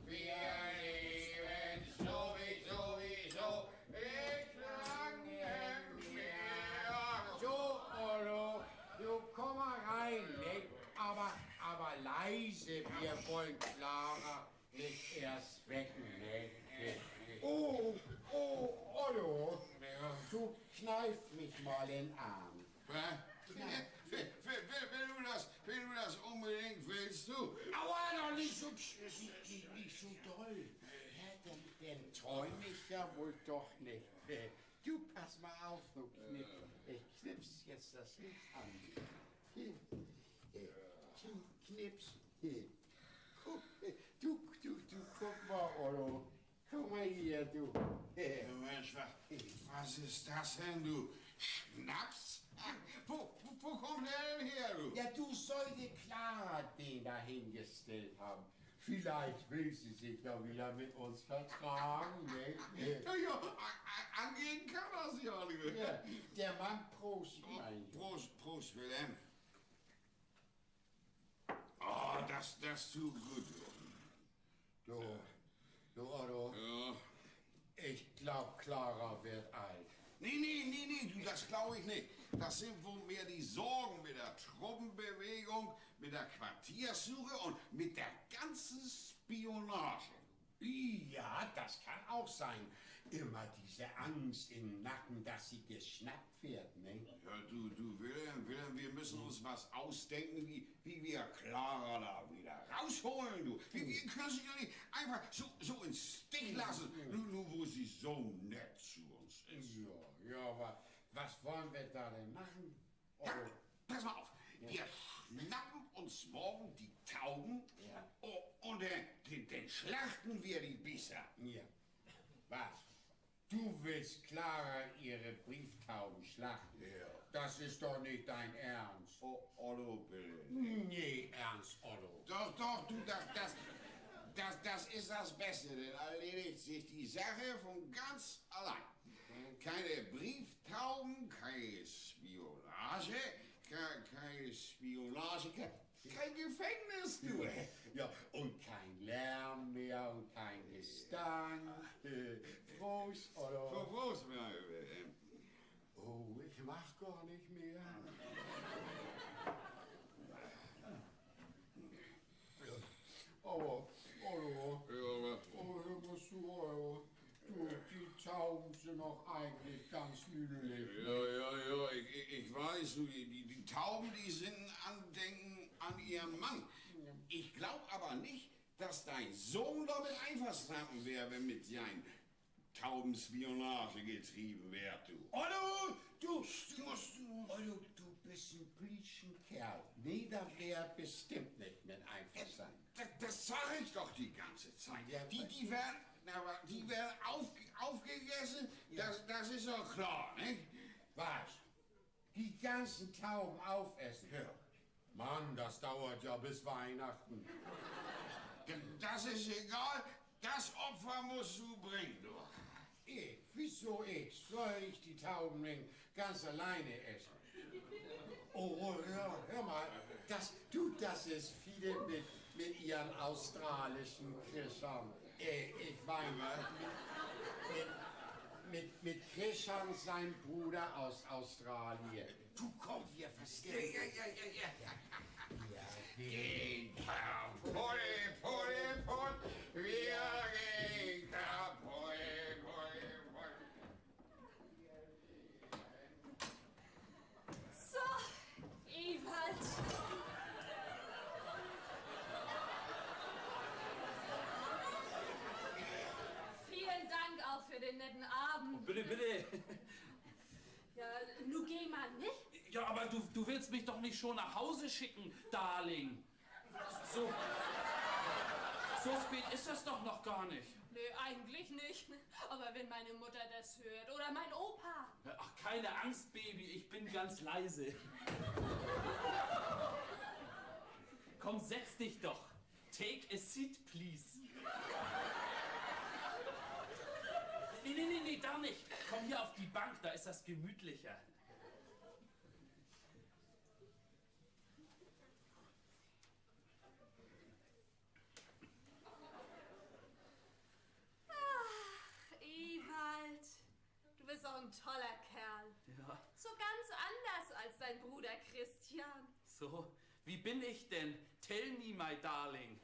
Wir leben sowieso, sowieso. Ich lang nicht mehr. So, Otto, du komm mal rein, ne? Aber, aber leise, wir wollen Clara nicht erst wecken, ne? Oh, oh, Otto, ja. Du kneif mich mal in den Arm. Was? Wenn, wenn, wenn, wenn du das, wenn du das unbedingt willst, du. Aua, doch nich so, nich, nich, nich so doll. Ja, denn, denn träum ik ja woll doch nich. Äh, du, pass mal auf, du Knipp. Ich knips jetzt das Licht an. Hier, äh, Kn-, Knips. Hier. Guck, äh, du, du, du, guck mal, Otto. Komm mal hier, du. Äh, Mensch, wa-, was ist das denn, du? Schnaps? Wo, wo, wo kommt der denn her, du? Ja, du, soll de Clara den da hingestellt haben. Vielleicht will sie sich ja wieder mit uns vertragen, ne? Ja, ja, a-, a-, angehen kann das ja, ne? Ja, der Mann, Prost, mein Lieber. Prost, Prost, Wilhelm. Oh, das, das tut gut, du. Du, du, Otto. Ja. Ich glaub, Clara wird alt. Nee, nee, nee, nee, du, das glaub ich nicht. Das sind wohl mehr die Sorgen mit der Truppenbewegung, mit der Quartierssuche und mit der ganzen Spionage. Ja, das kann auch sein. Immer diese Angst im Nacken, dass sie geschnappt wird, ne? Ja, du, du, Wilhelm, Wilhelm, wir müssen uns was ausdenken, wie, wie wir Clara da wieder rausholen, du. Wir, wir können sie ja nicht einfach so, so im Stich lassen, nur, nur wo sie so nett zu uns ist. Ja, ja, aber was wollen wir da denn machen? Ja, pass mal auf. Ja. Wir schnappen uns morgen die Tauben, ja, u-, und, äh, den, den schlachten wir die Biester. Ja. Was? Du willst Clara ihre Brieftauben schlachten? Ja. Das ist doch nicht dein Ernst. Oh, Otto, bitte. Nee, Ernst, Otto. Doch, doch, du, das, das, das, das ist das Beste, denn erledigt sich die Sache von ganz allein. Keine Brieftauben, keine Spionage, ke-, keine Spionage, ke-, kein Gefängnis, du. Ja, und kein Lärm mehr und kein Gestank. Äh, Prost, oder? Pro-, Prost, mein Lieber. Oh, ich mag gar nicht mehr. Aber, Otto, ja, aber, oh, hör mal zu, Otto. Du, die Tauben sind doch eigentlich ganz niedlich. Ja, ja, ja, ich, ich, ich weiß, du, die, die, die Tauben, die sind ein Andenken an ihren Mann. Ja. Ich glaub aber nicht, dass dein Sohn damit einverstanden wäre, wenn mit seinen Tauben Spionage getrieben wird, du. Otto, du, du, Otto, du bist ein plietschen Kerl. Nee, da wär bestimmt nicht mit einverstanden. Das, das sag ich doch die ganze Zeit. Ja, die, die werden, aber die werden auf-, aufgegessen, ja, das, das ist doch klar, ne? Was? Die ganzen Tauben aufessen? Ja. Mann, das dauert ja bis Weihnachten. D-, das ist egal. Das Opfer musst du bringen, du. Ich? Wieso ich? Soll ich die Tauben denn ganz alleine essen? Oh, hör, hör mal, das, du, das ist Fide mit, mit ihrem australischen Krishan. Äh, ich meine, mit, mit, mit, mit Krishan, sein Bruder aus Australien. Du, komm, wir verstehen. Ja, ja, ja, ja, ja. Ja, den kaputt, putt, putt. Wir gehen kaputt, putt, putt. So, Ewald. Vielen Dank auch für den netten Abend. Bitte, bitte. Ja, nu geh man, nich? Ja, aber du, du willst mich doch nicht schon nach Hause schicken, Darling. So, so spät ist das doch noch gar nicht. Nee, eigentlich nicht. Aber wenn meine Mutter das hört oder mein Opa. Ach, keine Angst, Baby, ich bin ganz leise. Komm, setz dich doch. Take a seat, please. Nee, nee, nee, nee, da nicht. Komm hier auf die Bank, da ist das gemütlicher. Ach, Ewald, du bist auch ein toller Kerl. Ja. So ganz anders als dein Bruder Christian. So, wie bin ich denn? Tell me, my darling.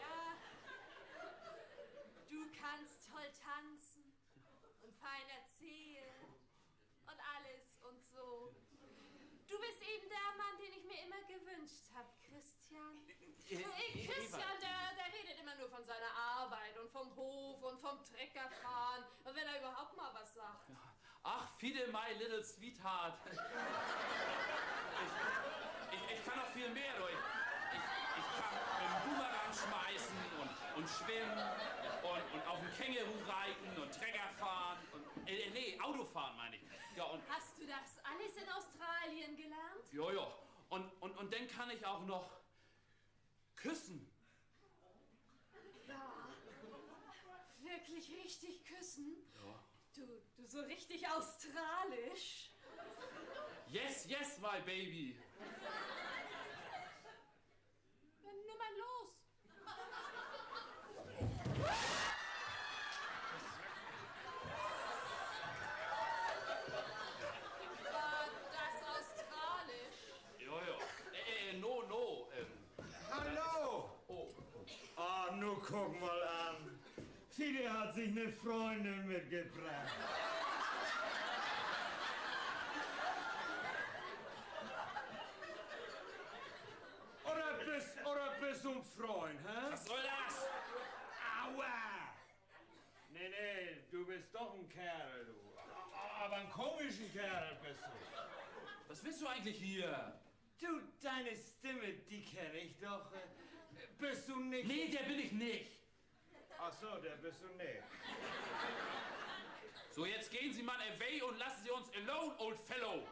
Ja, du kannst toll tanzen und fein erzählen. Und alles Christian? Äh, Christian, der, der redet immer nur von seiner Arbeit und vom Hof und vom Treckerfahren. Und wenn er überhaupt mal was sagt. Ach, Fiete, my little sweetheart. Ich, ich, ich kann noch viel mehr, du. Ich, ich, ich kann mit dem Boomerang schmeißen und, und schwimmen und, und auf dem Känguru reiten und Trecker fahren und, äh, nee, Auto fahren, meine ich. Ja, und Hast du das alles in Australien gelernt? Ja, ja. Und, und, und dann kann ich auch noch küssen. Ja, wirklich richtig küssen? Ja. Du, du, so richtig australisch. Yes, yes, my baby. Dann nur mal los. War das australisch? Ja, ja. Äh, äh, no, no. Ähm, Hallo! Oh. Ah, nu guck mal an. Fiete hat sich 'ne Freundin mitgebracht. Oder büst, oder büst du en Freund, hä? Was soll das? Aua! Nee, nee, du büst doch en Kerl, du. Aver en komischen Kerl büst du. Was willst du eigentlich hier? Du, deine Stimme, die kenn ich doch. Äh, büst du nich Nee, der bin ich nicht. Ach so, der büst du nich. So, jetzt gehen Sie mal away und lassen Sie uns alone, old fellow.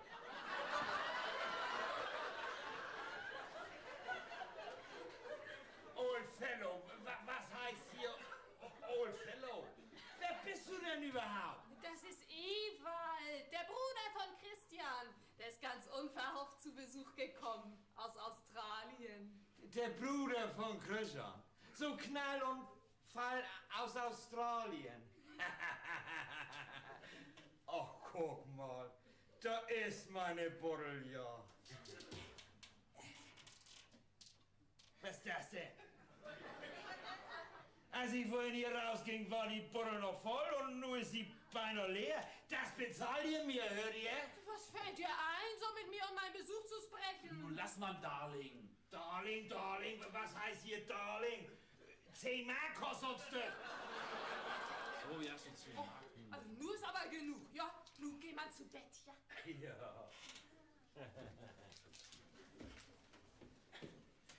Old fellow, wa-, was heißt hier old fellow? Wer bist du denn überhaupt? Das ist Ewald, der Bruder von Christian. Der ist ganz unverhofft zu Besuch gekommen aus Australien. Der Bruder von Christian. So Knall und Fall aus Australien. Och, guck mal, dor is mien Buddel ja. Was is dat denn? As ik vörhin hier rausging, weer de Buddel noch vull un nu is de beinahe leer. Dat bezahlt ji mi, höört ji? Was fällt dir ein, so mit mir und meinem Besuch zu sprechen? Nun lass mal, Darling. Darling, Darling, was heißt hier Darling? Zehn Mark kostet uns das. So, ja, schon zehn Mark. Also, nu ist aber genug, ja? Nu geh mal zu Bett, ja? Ja.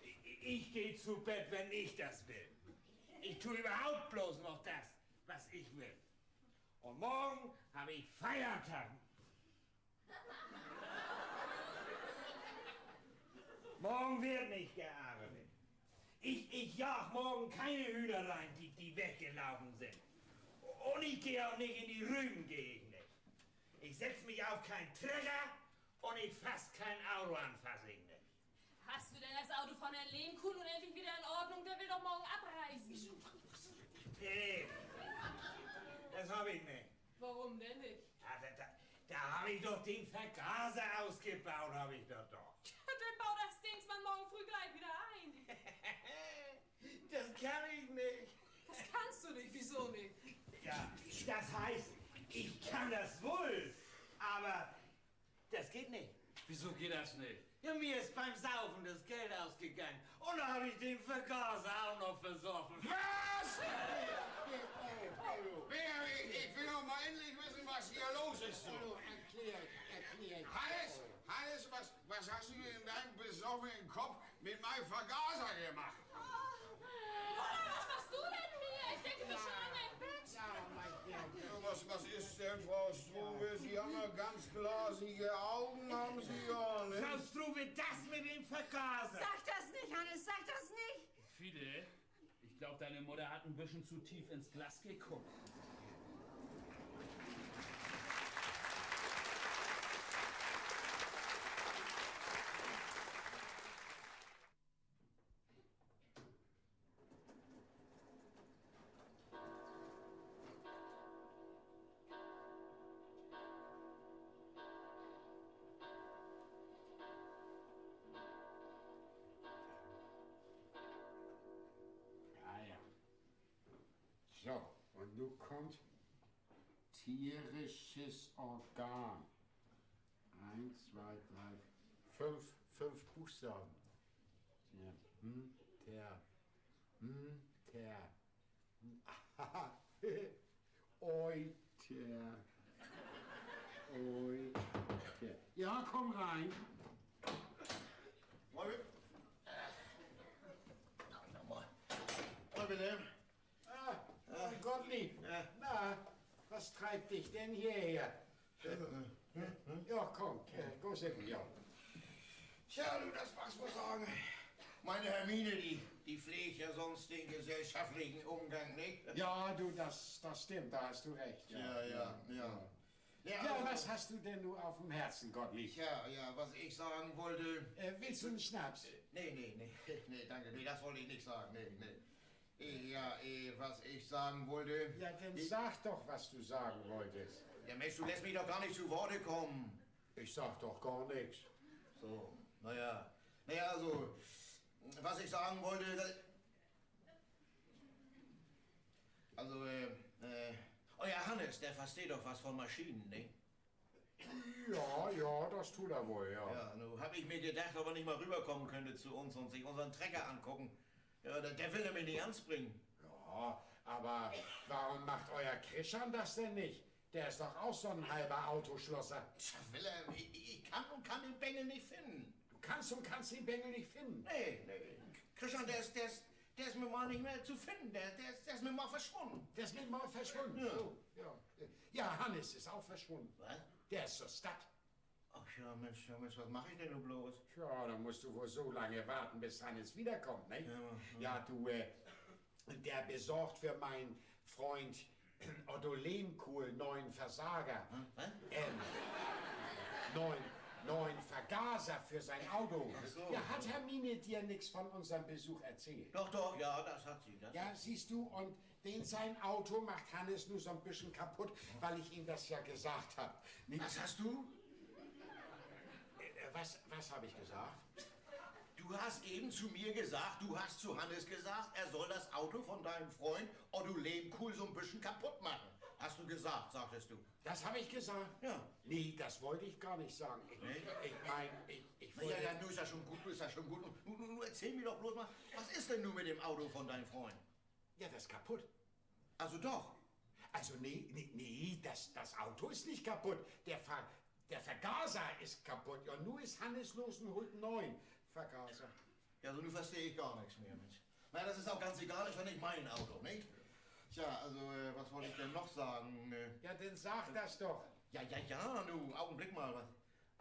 Ich, ich geh zu Bett, wenn ich das will. Ich tu überhaupt bloß noch das, was ich will. Und morgen hab ich Feiertag. Morgen wird nicht gearbeitet. Ich, ich jag morgen keine Hühner rein, die, die weggelaufen sind. Und ich geh auch nicht in die Rüben, geh ich nicht. Ich setz mich auf keinen Trecker und ich fass kein Auto an, fass ich nicht. Hast du denn das Auto von Herrn Lehmkuhl nun endlich wieder in Ordnung? Der will doch morgen abreisen. Nee, nee. Das hab ich nicht. Warum denn nicht? Da, da, da, da hab ich doch den Vergaser ausgebaut, hab ich doch doch. Dann bau das Dings mal morgen früh gleich wieder ein. Das kann ich nicht. Das kannst du nicht. Wieso nicht? Ja, das heißt, ich kann das wohl, aber das geht nicht. Wieso geht das nicht? Ja, mir ist beim Saufen das Geld ausgegangen. Und da hab ich den Vergaser auch noch versoffen. Was? Hey, hey, hey, hey. Peter, ich, ich will doch mal endlich wissen, was hier los ist, du. Hallo, erklär, erklär. Hannes, Hannes, was, was hast du denn in deinem besoffenen Kopf mit meinem Vergaser gemacht? Bruder, was machst du denn hier? Ich denke, du bist schon in deinem Bett. Ja, mein Gott. Ja, was, was ist denn, Frau Struve? Sie haben ja ganz glasige Augen, haben Sie ja, ne? Frau Struve, das mit dem Vergaser. Sag das nicht, Hannes, sag das nicht. Fiete, ich glaub, deine Mutter hat ein bisschen zu tief ins Glas geguckt. Ja, ja. So, und nun kommt tierisches Organ. Eins, zwei, drei, fünf, fünf Buchstaben. Ja. Hm, tja. Hm, tja. Oi, tja. Oi, tja. Ja, komm rein. Moin. Na, na, moin. Moin, Wilhelm. Ah, moin, Gottlieb. Ja. Na, was treibt dich denn hierher? Äh, ja, komm, äh, gah sitten, ja. Tja, du, dat magst woll sagen. Meine Hermine, die, die pflegt ja sonst den gesellschaftlichen Umgang, ne? Ja, du, das, das stimmt, da hast du recht. Ja, ja, ja. Ja, also, was hast du denn nur auf dem Herzen, Gottlieb? Tja, ja, was ich sagen wollte. Äh, willst du einen Schnaps? Äh, nee, nee, nee, nee, danke, nee, das wollte ich nicht sagen, nee, nee. Äh, ja, äh, was ich sagen wollte. Ja, dann sag doch, was du sagen wolltest. Ja, Mensch, du lässt mich doch gar nicht zu Worte kommen. Ich sag doch gar nix. So, na ja. Na ja, also, was ich sagen wollte, das, also, äh, äh, euer Hannes, der versteht doch was von Maschinen, ne? Ja, ja, das tut er wohl, ja. Ja, nu hab ich mir gedacht, ob er nicht mal rüberkommen könnte zu uns und sich unseren Trecker angucken. Ja, der, der will nämlich nicht anspringen. Ja, aber warum macht euer Christian das denn nicht? Der ist doch auch so ein halber Autoschlosser. Tja, Wilhelm, ich, ich kann und kann den Bengel nicht finden. Du kannst und kannst den Bengel nicht finden? Nee, nee. Christian, der ist, der ist, der ist mir mal nicht mehr zu finden. Der, der ist, der ist mir mal verschwunden. Der ist mir mal verschwunden. Ja. So, ja. Ja, Hannes ist auch verschwunden. Was? Der ist zur Stadt. Ach ja, Mensch, ja, Mensch, was mach ich denn nu bloß? Tja, dann musst du wohl so lange warten, bis Hannes wiederkommt, ne? Ja, ja. Ja, du, äh, der besorgt für meinen Freund Otto Lehmkuhl neuen Versager. Hm, was? Ähm, neuen, neuen Vergaser für sein Auto. Ach so. Ja, hat Hermine dir nix von unserem Besuch erzählt? Doch, doch, ja, das hat sie, das hat sie. Ja, siehst du, und den sein Auto macht Hannes nu so 'n bisschen kaputt, weil ich ihm das ja gesagt hab. Nee. Was hast du? Äh, was, was hab ich gesagt? Du hast eben zu mir gesagt, du hast zu Hannes gesagt, er soll das Auto von deinem Freund Otto Lehmkuhl so 'n bisschen kaputt machen. Hast du gesagt, sagtest du. Das hab ich gesagt? Ja. Nee, das wollte ich gar nicht sagen. Ich, nee? Ich mein, ich, ich wollte. Ja, ja, nu is dat schon goot, nu is dat schon goot. Nu, nu, nu erzähl mir doch bloß mal, was ist denn nun mit dem Auto von deinem Freund? Ja, das ist kaputt. Also doch. Also, nee, nee, nee, das, das Auto ist nicht kaputt. Der Ver-, der Vergaser ist kaputt. Ja, nu is Hannes los un holt en neuen Vergaser. Ja, also nu versteh ich gar nix mehr, Mensch. Na ja, das ist auch ganz egal, ist ja nicht mein Auto, nicht? Tja, also, äh, was wollt ich denn noch sagen? Äh, ja, dann sag das doch. Ja, ja, ja, nu, Augenblick mal, was?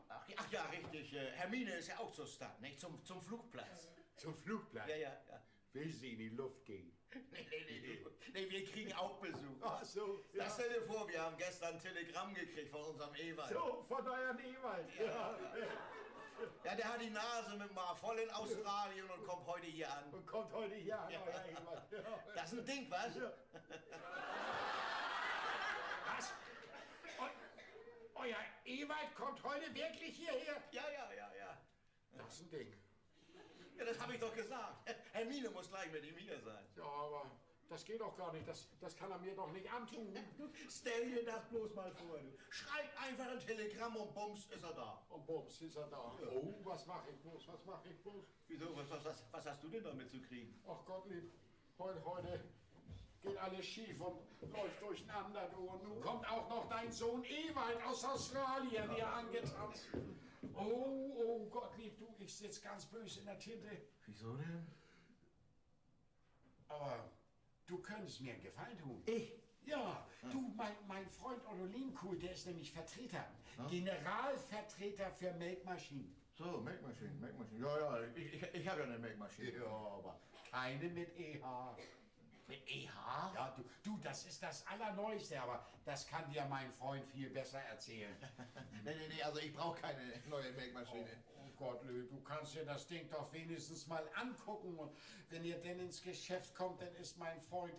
Ach, ach ja, richtig, äh, Hermine ist ja auch zur Stadt, nicht? Zum, zum Flugplatz. Zum Flugplatz? Ja, ja, ja. Will sie in die Luft gehen? Nee, nee, nee, nee. Nee, wir kriegen auch Besuch. Ach so, ja. Das, stell dir vor, wir haben gestern ein Telegramm gekriegt von unserem Ewald. So, von eurem Ewald. Ja, ja. Ja, der hat die Nase mit Mar voll in Australien und kommt heute hier an. Und kommt heute hier an, euer Ewald. Ja. Das ist ein Ding, was? Ja. Was? Eu-, euer Ewald kommt heute wirklich hierher? Ja, ja, ja, ja. Das ist ein Ding. Ja, das hab ich doch gesagt. Hermine muss gleich mit ihm hier sein. Ja, aber das geht doch gar nicht. Das, das kann er mir doch nicht antun. Stell dir das bloß mal vor, du. Schreib einfach ein Telegramm und bums ist er da. Und bums ist er da. Ja. Oh, was mach ich bloß, was mach ich bloß? Wieso, was, was, was, was hast du denn damit zu kriegen? Ach Gottlieb, Heute, heute geht alles schief und läuft durcheinander, du. Und nun kommt auch noch dein Sohn Ewald aus Australien hier angetanzt. Oh, oh, Gottlieb, du, ich sitz ganz böse in der Tinte. Wieso denn? Aber du könntest mir einen Gefallen tun. Ich? Ja, du, mein, mein Freund Otto Lehmkuhl, der ist nämlich Vertreter, ja? Generalvertreter für Melkmaschinen. So, Melkmaschinen, Melkmaschinen. Ja, ja, ich, ich, ich hab ja 'ne Melkmaschine. Ja, aber keine mit E H. Mit E H? Ja, du, du, das ist das Allerneueste, aber das kann dir mein Freund viel besser erzählen. Nee, nee, nee, also ich brauch keine neue Melkmaschine. Oh, oh Gott, Lü, du kannst dir das Ding doch wenigstens mal angucken. Und wenn ihr denn ins Geschäft kommt, dann ist mein Freund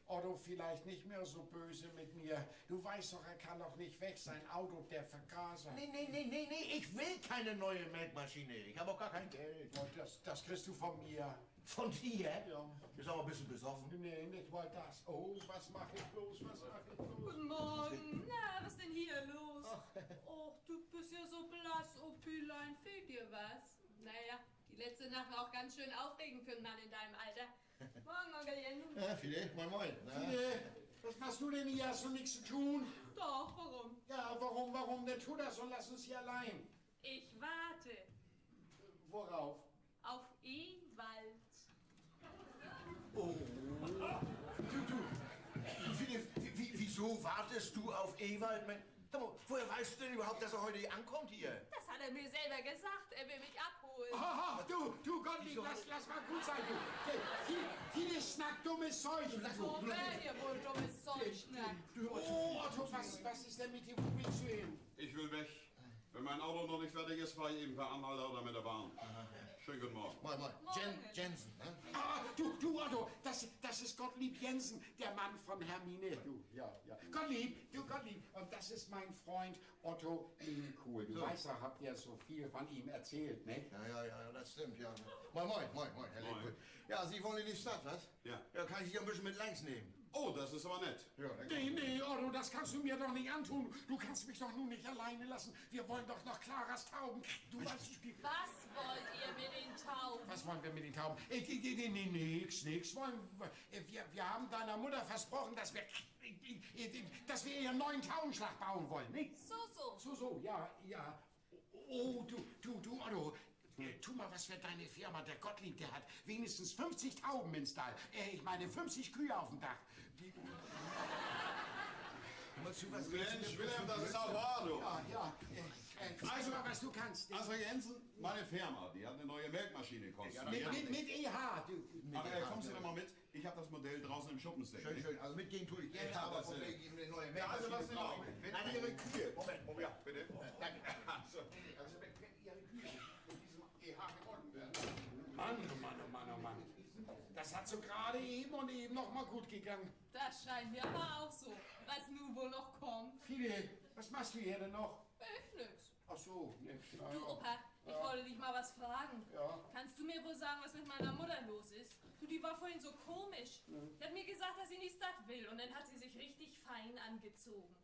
Otto vielleicht nicht mehr so böse mit mir. Du weißt doch, er kann doch nicht weg, sein Auto, der Vergaser. Nee, nee, nee, nee, nee, ich will keine neue Melkmaschine. Ich hab auch gar kein Geld. Und das, das kriegst du von mir. Von dir? Ja. Bist aber ein bisschen besoffen. Nee, nicht mal das. Oh, was mach ich bloß, was mach ich bloß? Guten Morgen. Na, was denn hier los? Ach. Och, du bist ja so blass, oh Bülein, fehlt dir was? Naja, die Letzte Nacht war auch ganz schön aufregend für einen Mann in deinem Alter. Morgen, Onkel Jensen. Ja, Fiete, moin, moin. Na? Fiete, was machst du denn hier? Hast du nichts zu tun? Doch, warum? Ja, warum, warum? Dann tu das und lass uns hier allein. Ich warte. Worauf? Auf Ewald. Oh. Du, du, Fiete, wie, wie, wieso wartest du auf Ewald? Sag mal, woher weißt du denn überhaupt, dass er heute ankommt hier? Das hat er mir selber gesagt. Er will mich abholen. Ah, du, du, Gottlieb, lass, lass mal gut sein, du. Fiete, Fiete snackt dummes Zeug. Du, lass mal, du, lass mal. Wer hier wohl dummes Zeug snackt? Oh, Otto, was, was ist denn mit dir? Wo willst du hin? Ich will weg. Wenn mein Auto noch nicht fertig ist, fahre ich eben per Anhalter oder mit der Bahn. Schönen guten Morgen. Moin, moin. Jen-, Jensen, ne? Ah, du, du, Otto, das, das ist Gottlieb Jensen, der Mann von Hermine. Du, ja, ja. Gottlieb, du, Gottlieb, und das ist mein Freund Otto Lehmkuhl. Du weißt doch, hab dir so viel von ihm erzählt, ne? Ja, ja, ja, das stimmt, ja. Moin, moin, moin, moin, Herr Lehmkuhl. Ja, Sie wollen in die Stadt, was? Ja. Ja, kann ich Sie ein bisschen mit langs nehmen? Oh, das ist aber nett. Ja, danke. Nee, nee, Otto, das kannst du mir doch nicht antun. Du kannst mich doch nun nicht alleine lassen. Wir wollen doch noch Klaras Tauben. Du weißt, die Was wollt ihr mit den Tauben? Was wollen wir mit den Tauben? Äh, die, die, die, nee, nix, nix wollen wir. Äh, wir, wir haben deiner Mutter versprochen, dass wir, äh, äh, äh, dass wir ihr einen neuen Taubenschlag bauen wollen, ne? So, so. So, so, ja, ja. Oh, du, du, du, Otto, äh, tu mal was für deine Firma. Der Gottlieb, der hat wenigstens fünfzig Tauben im Stall. Äh, ich meine, fünfzig Kühe auf dem Dach. Die Hör mal zu, was Mensch, Wilhelm, das ist doch wahr, du. Ja, ja. Äh, äh, tu mal, was du kannst. Also, Jensen, meine Firma, die hat eine neue Melkmaschine konstruiert. Mit, mit, mit E H, du. Aber, äh, kommen Sie doch mal mit. Ich hab das Modell draußen im Schuppen stehen. Schön, schön. Also mitgehen tu ich gerne, aber von wegen eine neue Melkmaschine brauche ich nicht. Ja, also was denn noch? Wenn Ihre Kühe, Moment, Moment, ja, bitte. Danke. Also, also wenn, wenn Ihre Kühe mit diesem E H gewonnen werden. Mann, oh Mann, oh Mann, oh Mann. Das hat so gerade eben und eben noch mal gut gegangen. Das scheint mir aber auch so. Was nun wohl noch kommt. Fiete, was machst du hier denn noch? Ich nix. Ach so, nix. Ja, ja. Du, Opa, ich wollte dich mal was fragen. Ja? Kannst du mir wohl sagen, was mit meiner Mutter los ist? Du, die war vorhin so komisch. Mhm. Die hat mir gesagt, dass sie in die Stadt will. Und dann hat sie sich richtig fein angezogen.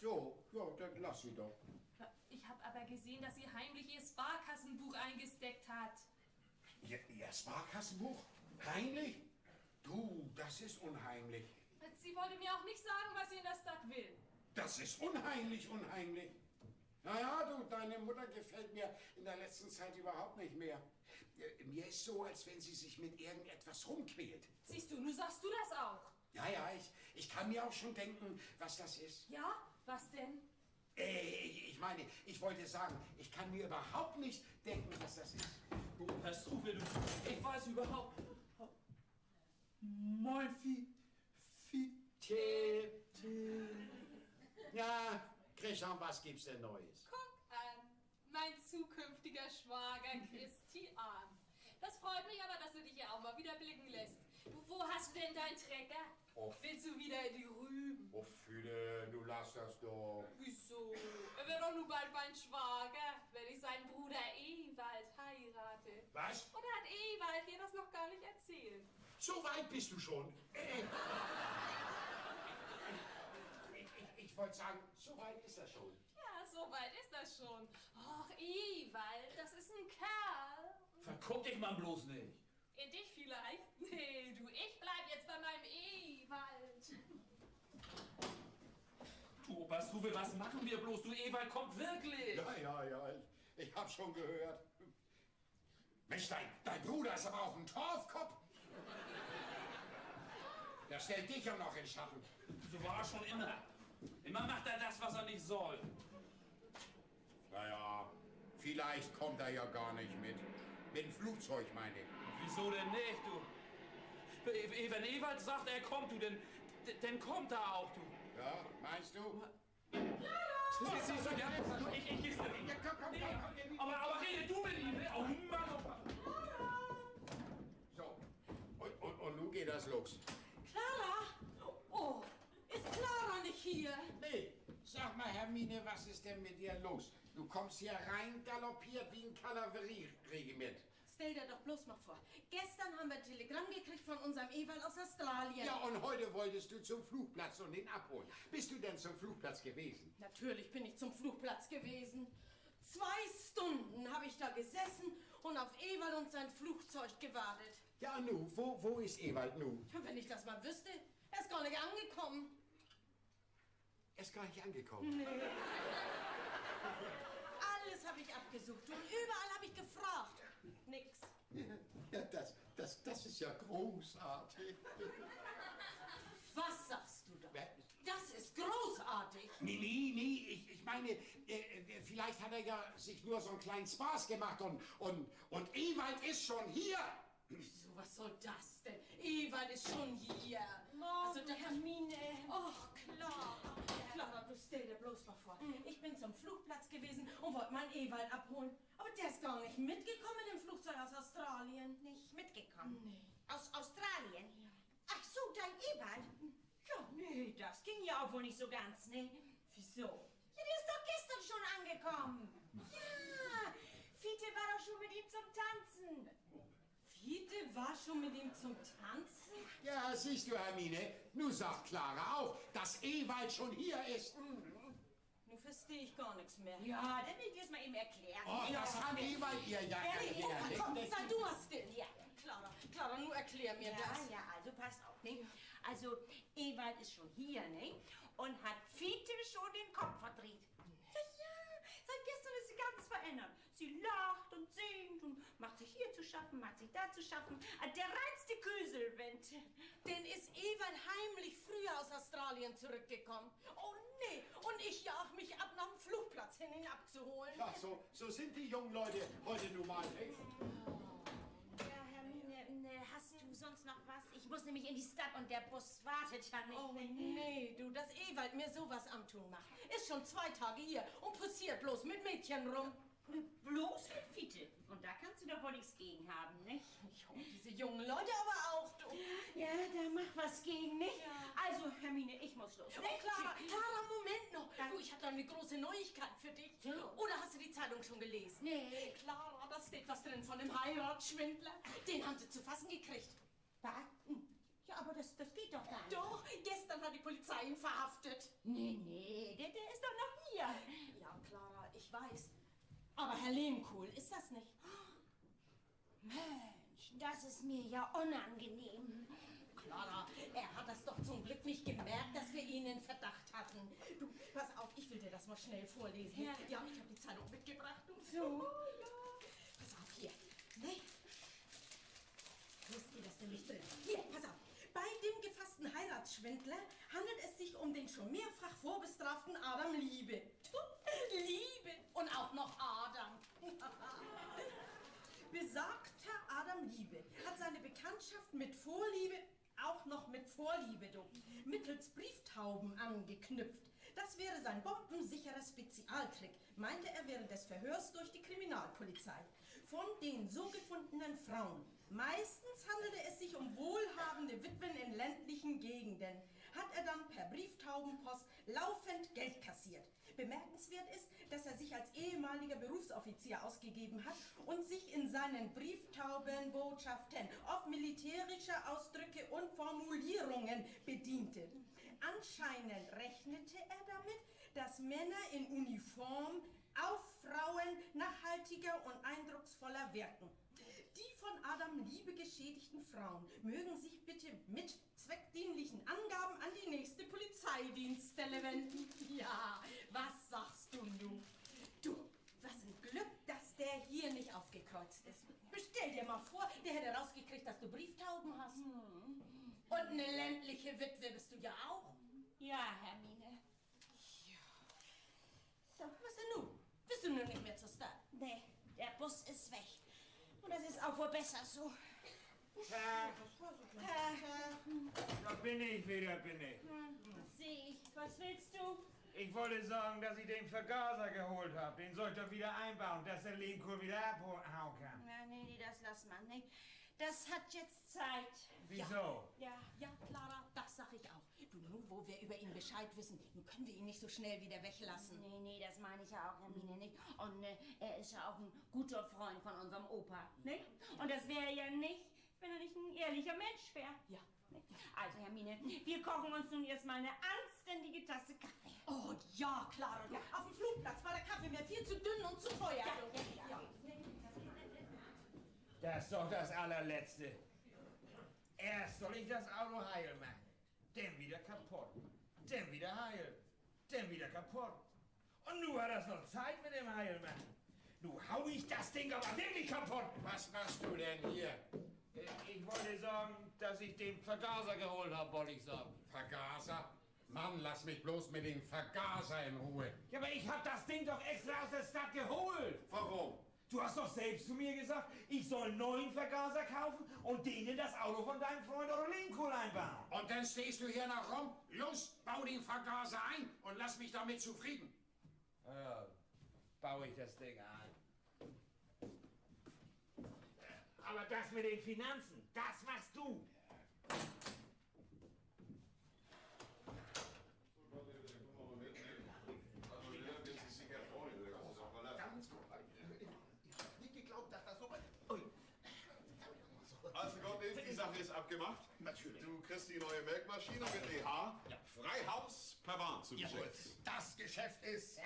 So, ja, dann lass sie doch. Ich hab aber gesehen, dass sie heimlich ihr Sparkassenbuch eingesteckt hat. Ihr, ihr Sparkassenbuch? Heimlich? Du, das ist unheimlich. Sie wollte mir auch nicht sagen, was sie in der Stadt will. Das ist unheimlich, unheimlich. Na ja, du, deine Mutter gefällt mir in der letzten Zeit überhaupt nicht mehr. Äh, mir ist so, als wenn sie sich mit irgendetwas rumquält. Siehst du, nun sagst du das auch. Ja, ja, ich, ich kann mir auch schon denken, was das ist. Ja? Was denn? Äh, ich meine, ich wollte sagen, ich kann mir überhaupt nicht denken, was das ist. Du, Herr Strubel, du, ich weiß überhaupt. Moin, Fi-, Fi-, Tipp, Tipp. Ja, Christian, was gibt's denn Neues? Guck an, mein zukünftiger Schwager Christian. Das freut mich aber, dass du dich hier auch mal wieder blicken lässt. Du, wo hast du denn deinen Trecker? Och. Willst du wieder in die Rüben? Och, Fiete, du lass das doch. Wieso? Er wird doch nun bald mein Schwager, wenn ich seinen Bruder Ewald heirate. Was? Oder hat Ewald dir das noch gar nicht erzählt? So weit bist du schon. Äh, ich, ich, ich wollte sagen, so weit ist er schon. Ja, so weit ist das schon. Och, Ewald, das ist ein Kerl. Verguck dich man bloß nicht. In dich vielleicht? Nee, du, ich bleib jetzt bei meinem Ewald. Du, Opa Struwwel, was machen wir bloß? Du, Ewald kommt wirklich. Ja, ja, ja, ich, ich hab schon gehört. Mensch, dein, dein Bruder ist aber auch ein Torfkopp. Der stellt dich ja noch in Schatten. So war er schon immer. Immer macht er das, was er nicht soll. Na ja, vielleicht kommt er ja gar nicht mit. Mit dem Flugzeug, meine ich. Wieso denn nicht, du? Wenn Ewald sagt, er kommt, du, denn, denn kommt er auch, du. Ja, meinst du? Siehst du, ja, ich, ich, ich, ja, komm, komm, komm, komm, komm. Aber, aber rede du mit ihm, ne? Oh Mann, oh Mann. So, und, und, und nun geht das los. Clara! Oh, ist Clara nicht hier? Nee, sag mal, Hermine, was ist denn mit dir los? Du kommst hier rein galoppiert wie ein Kavallerieregiment. Stell dir doch bloß mal vor, gestern haben wir ein Telegramm gekriegt von unserem Ewald aus Australien. Ja, und heute wolltest du zum Flugplatz und ihn abholen. Bist du denn zum Flugplatz gewesen? Natürlich bin ich zum Flugplatz gewesen. Zwei Stunden habe ich da gesessen und auf Ewald und sein Flugzeug gewartet. Ja, nu, wo, wo ist Ewald nu? Wenn ich das mal wüsste. Er ist gar nicht angekommen. Er ist gar nicht angekommen. Nee. Alles hab ich abgesucht und überall hab ich gefragt. Nix. Ja, das, das, das ist ja großartig. Was sagst du da? Hä? Das ist großartig. Nee, nee, nee, ich, ich meine, äh, vielleicht hat er ja sich nur so einen kleinen Spaß gemacht und, und, und Ewald ist schon hier. Wieso, was soll das denn? Ewald ist schon hier. Morgen, also, das Hermine. Och, Clara. Clara, du stell dir bloß mal vor. Ich bin zum Flugplatz gewesen und wollt meinen Ewald abholen. Aber der ist gar nicht mitgekommen mit dem Flugzeug aus Australien. Nicht mitgekommen? Nee. Aus Australien? Ja. Ach so, dein Ewald? Ja, nee, das ging ja auch wohl nicht so ganz, ne? Wieso? Ja, der ist doch gestern schon angekommen. Ja, Fiete war doch schon mit ihm zum Tanzen. Fiete war schon mit ihm zum Tanzen? Ja, siehst du, Hermine, nu sagt Clara auch, dass Ewald schon hier ist. Nu versteh ich gar nix mehr. Ja, denn will ich dir's mal eben erklären. Oh, das kann Ewald dir ja erklären. Ehrlich? Oh, komm, sei du mal still. Ja. Clara, Clara, nu erklär mir das. Ja, ja, also pass auf, ne? Also, Ewald ist schon hier, ne? Und hat Fiete schon den Kopf verdreht. Ja, ja, seit gestern ist sie ganz verändert. Sie lacht und singt und macht sich hier zu schaffen, macht sich da zu schaffen. Ah, der reinste Köselwind. Denn ist Ewald heimlich früher aus Australien zurückgekommen. Oh nee, und ich jag mich ab, nach dem Flugplatz hin, ihn abzuholen. Ja, so, so sind die jungen Leute heute nun mal, ne? Ja, Hermine, äh, hast du sonst noch was? Ich muss nämlich in die Stadt und der Bus wartet ja nicht. Oh nee, du, dass Ewald mir so was antun mag. Ist schon zwei Tage hier und pussiert bloß mit Mädchen rum. Bloß mit Fiete. Und da kannst du doch wohl nichts gegen haben, nicht? Ja, diese jungen Leute aber auch, du. Ja, da mach was gegen, nicht? Ja. Also, Hermine, ich muss los. Oh, Clara, Clara, Moment noch. Du, ich hab da eine große Neuigkeit für dich. Oder hast du die Zeitung schon gelesen? Nee. Clara, da steht was drin von dem Heiratsschwindler. Den haben sie zu fassen gekriegt. Was? Ja, aber das, das geht doch gar nicht. Doch, gestern hat die Polizei ihn verhaftet. Nee, nee, der, der ist doch noch hier. Ja, Clara, ich weiß. Aber Herr Lehmkuhl ist das nicht. Mensch, das ist mir ja unangenehm. Clara, er hat das doch zum Glück nicht gemerkt, dass wir ihn in Verdacht hatten. Du, pass auf, ich will dir das mal schnell vorlesen. Ja. Ja, ich hab die Zeitung mitgebracht. Du. So. Oh, ja. Pass auf, hier. Ne? Wo ist denn das denn nicht drin? Hier, pass auf. Bei dem gefassten Heiratsschwindler handelt es sich um den schon mehrfach vorbestraften Adam Liebe. Liebe und auch noch Adam. Besagter Adam Liebe hat seine Bekanntschaft mit Vorliebe, auch noch mit Vorliebe, du, mittels Brieftauben angeknüpft. Das wäre sein bombensicherer Spezialtrick, meinte er während des Verhörs durch die Kriminalpolizei. Von den so gefundenen Frauen, meistens handelte es sich um wohlhabende Witwen in ländlichen Gegenden, hat er dann per Brieftaubenpost laufend Geld kassiert. Bemerkenswert ist, dass er sich als ehemaliger Berufsoffizier ausgegeben hat und sich in seinen Brieftaubenbotschaften oft militärischer Ausdrücke und Formulierungen bediente. Anscheinend rechnete er damit, dass Männer in Uniform auf Frauen nachhaltiger und eindrucksvoller wirken. Die von Adam Liebe geschädigten Frauen mögen sich bitte mit zweckdienlichen Angaben an die nächste Polizeidienststelle wenden. Ja, was sagst du nun? Du, was ein Glück, dass der hier nicht aufgekreuzt ist. Stell dir mal vor, der hätte rausgekriegt, dass du Brieftauben hast. Und eine ländliche Witwe bist du ja auch. Ja, Hermine. Ja. So, was denn nun? Bist du nun nicht mehr zur Stadt? Nee, der Bus ist weg. Und das ist auch wohl besser so. Tag. Tag. Da bin ich wieder, bin ich. Hm, seh ich. Was willst du? Ich wollte sagen, dass ich den Vergaser geholt hab. Den soll ich doch wieder einbauen, dass der Lehmkuhl wieder abhauen kann. Na, nee, nee, das lass man, ne? Das hat jetzt Zeit. Wieso? Ja. Ja, Clara, das sag ich auch. Du, nun, wo wir über ihn Bescheid wissen, nun können wir ihn nicht so schnell wieder weglassen. Nee, nee, das meine ich ja auch, Hermine, nicht? Und, äh, er ist ja auch ein guter Freund von unserem Opa, nicht? Und das wäre er ja nicht, wenn er nicht ein ehrlicher Mensch wäre. Ja. Also, Hermine, wir kochen uns nun erstmal eine anständige Tasse Kaffee. Oh ja, Clara, ja. Auf dem Flugplatz war der Kaffee mir viel zu dünn und zu teuer. Ja, ja, ja. Das ist doch das Allerletzte. Erst soll ich das Auto heil machen, dann wieder kaputt, dann wieder heil, dann wieder kaputt. Und nu hat das noch Zeit mit dem Heilmachen. Nu hau ich das Ding aber wirklich kaputt. Was machst du denn hier? Äh, ich wollte sagen, dass ich den Vergaser geholt hab, wollte ich sagen. Vergaser? Mann, lass mich bloß mit dem Vergaser in Ruhe. Ja, aber ich hab das Ding doch extra aus der Stadt geholt. Warum? Du hast doch selbst zu mir gesagt, ich soll einen neuen Vergaser kaufen und den in das Auto von deinem Freund Otto Lehmkuhl einbauen. Und dann stehst du hier noch rum? Los, bau den Vergaser ein und lass mich damit zufrieden. Ja, baue ich das Ding ein. Aber das mit den Finanzen, das machst du. Ganz kurz. Ich hab nicht geglaubt, dass das so weit, ui. Also Gottlieb, die Sache ist abgemacht. Natürlich. Du kriegst die neue Melkmaschine mit E H. Ja. Frei Haus per Bahn zugeschickt. Jawohl. Das Geschäft ist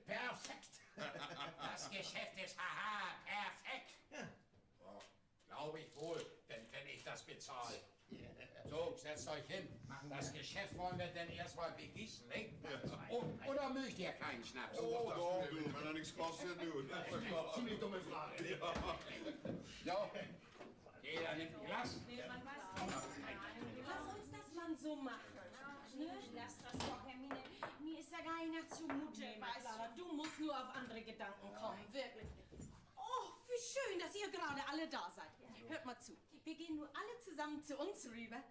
perfekt. Das Geschäft ist, haha, perfekt. Ja. Ja, glaub ich wohl, wenn, wenn ich das bezahl. So, setzt euch hin. Das Geschäft wollen wir denn erstmal begießen, ne? Ja. Oh, oder mögt ihr keinen Schnaps? Oh, doch, doch, du, wenn er nix kostet, du. Ziemlich dumme Frage. Ja. Ja. Ja, jeder nimmt ein Glas. Lass uns das mal so machen. Ne? Lass das doch, Hermine. Mir ist da gar nicht nach zumute, weißt du? Du musst nur auf andere Gedanken kommen, wirklich. Oh, wie schön, dass ihr gerade alle da seid. Hört mal zu. Wir gehen nur alle zusammen zu uns rüber.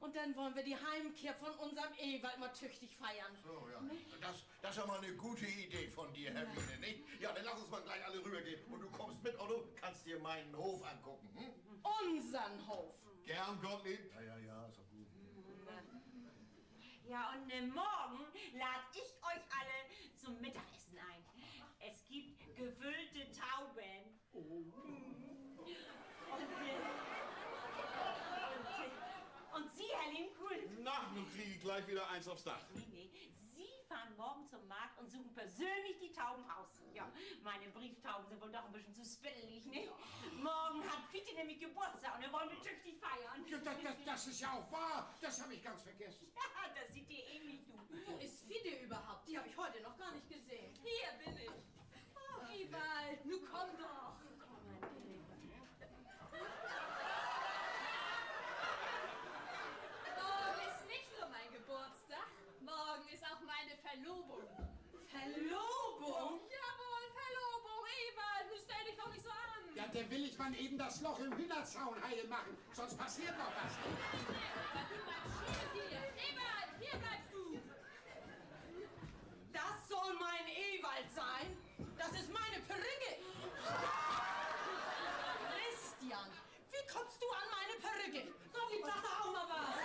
Und dann wollen wir die Heimkehr von unserem Ewald mal tüchtig feiern. So, ja. Ne? Das, das ist ja mal eine gute Idee von dir, Hermine, nicht? Ja, dann lass uns mal gleich alle rübergehen. Und du kommst mit, Otto, kannst dir meinen Hof angucken, hm? Unseren Hof. Gern, Gottlieb. Ja, ja, ja, ist doch gut. Ja, und, äh, morgen lad ich euch alle zum Mittagessen ein. Es gibt gefüllte Tauben. Oh. Und, äh, und, äh, und Sie, Herr Lehmkuhl? Na, nun krieg ich gleich wieder eins aufs Dach. Nee, nee. Sie fahren morgen zum Markt und suchen persönlich die Tauben aus. Ja, meine Brieftauben sind wohl doch ein bisschen zu spittelig, ne? Ja. Morgen hat Fiete nämlich Geburtstag und den wollen wir tüchtig feiern. Ja, das, das, das ist ja auch wahr. Das hab ich ganz vergessen. Ja, das sieht dir ähnlich, du. Wo ist Fiete überhaupt? Die hab ich heute noch gar nicht gesehen. Hier bin ich. Oh, Ewald, nu komm doch. Morgen ist nicht nur mein Geburtstag, morgen ist auch meine Verlobung. Verlobung? Jawohl, Verlobung. Ewald, nu stell dich doch nicht so an. Ja, der will ich mal eben das Loch im Hühnerzaun heil machen, sonst passiert noch was. Ewald, du bleibst schön hier. Ewald, hier bleibst du. Das soll mein Ewald sein? Das ist meine Perücke. Christian, wie kommst du an meine Perücke? Gottlieb, sag doch auch mal was.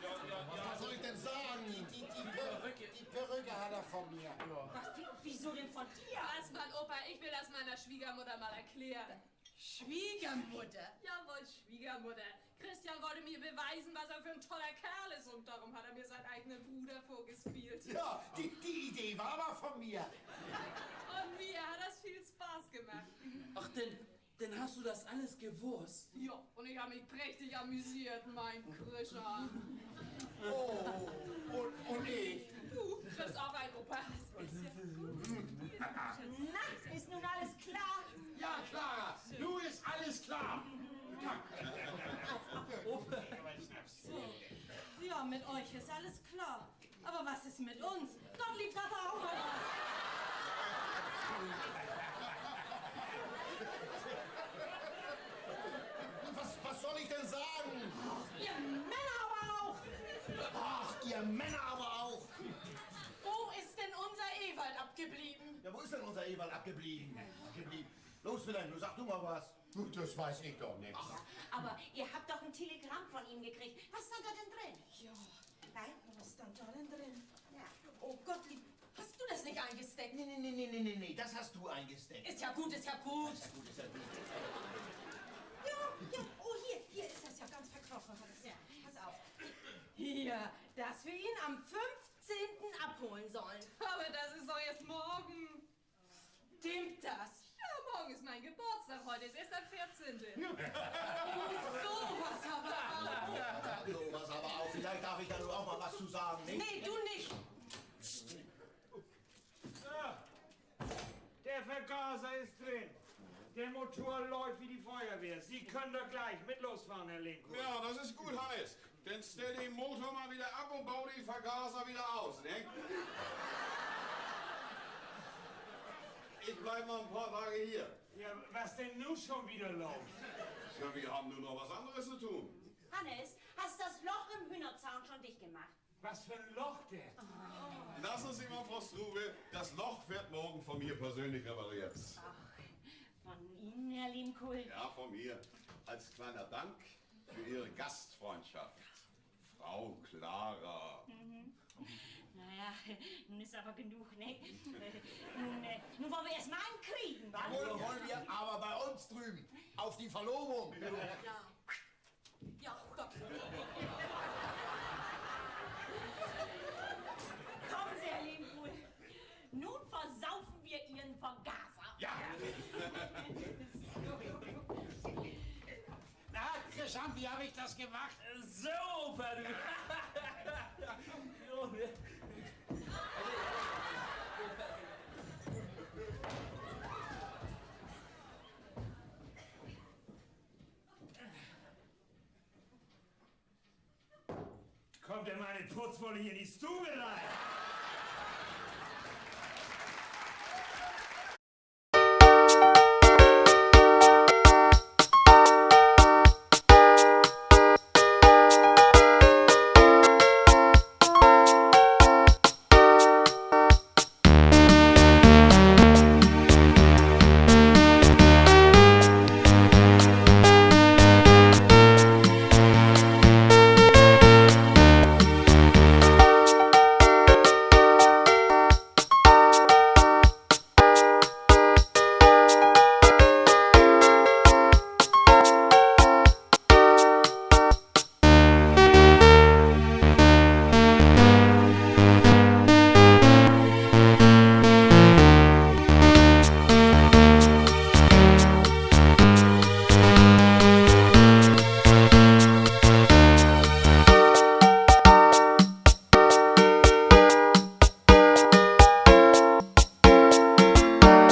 Ja, ja, ja. Was soll ich denn sagen? Die, die, die Per-, die Perücke hat er von mir. Ja. Was, die, wieso denn von dir? Lass mal, Opa, ich will das meiner Schwiegermutter mal erklären. Schwiegermutter? Jawohl, Schwiegermutter. Christian wollte mir beweisen, was er für ein toller Kerl ist, und darum hat er mir seinen eigenen Bruder vorgespielt. Ja, die, die Idee war aber von mir. Und mir hat das viel Spaß gemacht. Ach, denn, denn hast du das alles gewusst? Ja, und ich hab mich prächtig amüsiert, mein Krischer. Oh, und, und ich? Du kriegst auch ein, Opa. Na, ist nun alles klar? Ja, Clara, nu is alles klar. So. Ja, mit euch ist alles klar. Aber was ist mit uns? Gottlieb, sag doch auch mal was. Was, was soll ich denn sagen? Ach, ihr Männer aber auch! Ach, ihr Männer aber auch! Wo ist denn unser Ewald abgeblieben? Ja, wo ist denn unser Ewald abgeblieben? Abgeblieben? Los, Wilhelm, nu sag du mal was. Gut, das weiß ich doch nicht. Ach, aber ihr habt doch ein Telegramm von ihm gekriegt. Was stand da denn drin? Ja. Nein? Was stand da denn drin? Ja. Oh, Gottlieb, hast du das nicht eingesteckt? Nee, nee, nee, das hast du eingesteckt. Ist ja gut, ist ja gut. Ist ja gut, ist ja gut. Ja, ja, oh, hier, hier ist das ja ganz verkrochen. Ja. Pass auf. Hier, dass wir ihn am fünfzehnten abholen sollen. Aber das ist doch erst morgen. Stimmt das? Ja, Es is dat veerzehnte. Oh, so was aber auch. So was aber auch. Vielleicht darf ich da nur auch mal was zu sagen, nicht? Nee, du nicht. So, de Vergaser is drin. De Motor löppt wie de Füerwehr. Se köönt dor gliek mit losfohren, Herr Lindgren. Ja, das ist gut, Hannes. Denn stell den Motor mal wieder ab und bau den Vergaser wieder aus, ne? Ich bleib noch ein paar Tage hier. Ja, was denn nu schon wieder los? Ja, wir haben nur noch was anderes zu tun. Hannes, hast das Loch im Hühnerzaun schon dicht gemacht? Was för en Loch denn? Lassen Sie mal, Frau Strube, das Loch wird morgen von mir persönlich repariert. Ach, von Ihnen, Herr Lehmkuhl? Ja, von mir. Als kleiner Dank für Ihre Gastfreundschaft, Frau Klara. Na ja, nu is aver genug, ne? Äh, nu, äh, nu wüllt wi eerst mal een kriegen, wa? Jawohl, wollen wir, aber bei uns drüben. Auf die Verlobung. Ja. Ja, Gott. Kommen Sie, Herr Lehmkuhl. Nun versaufen wir Ihren Vergaser. Ja. Na, Christian, wie hab ich das gemacht? Super, du. Kummt denn mal de Putzwolle hier in de Stuuv rein?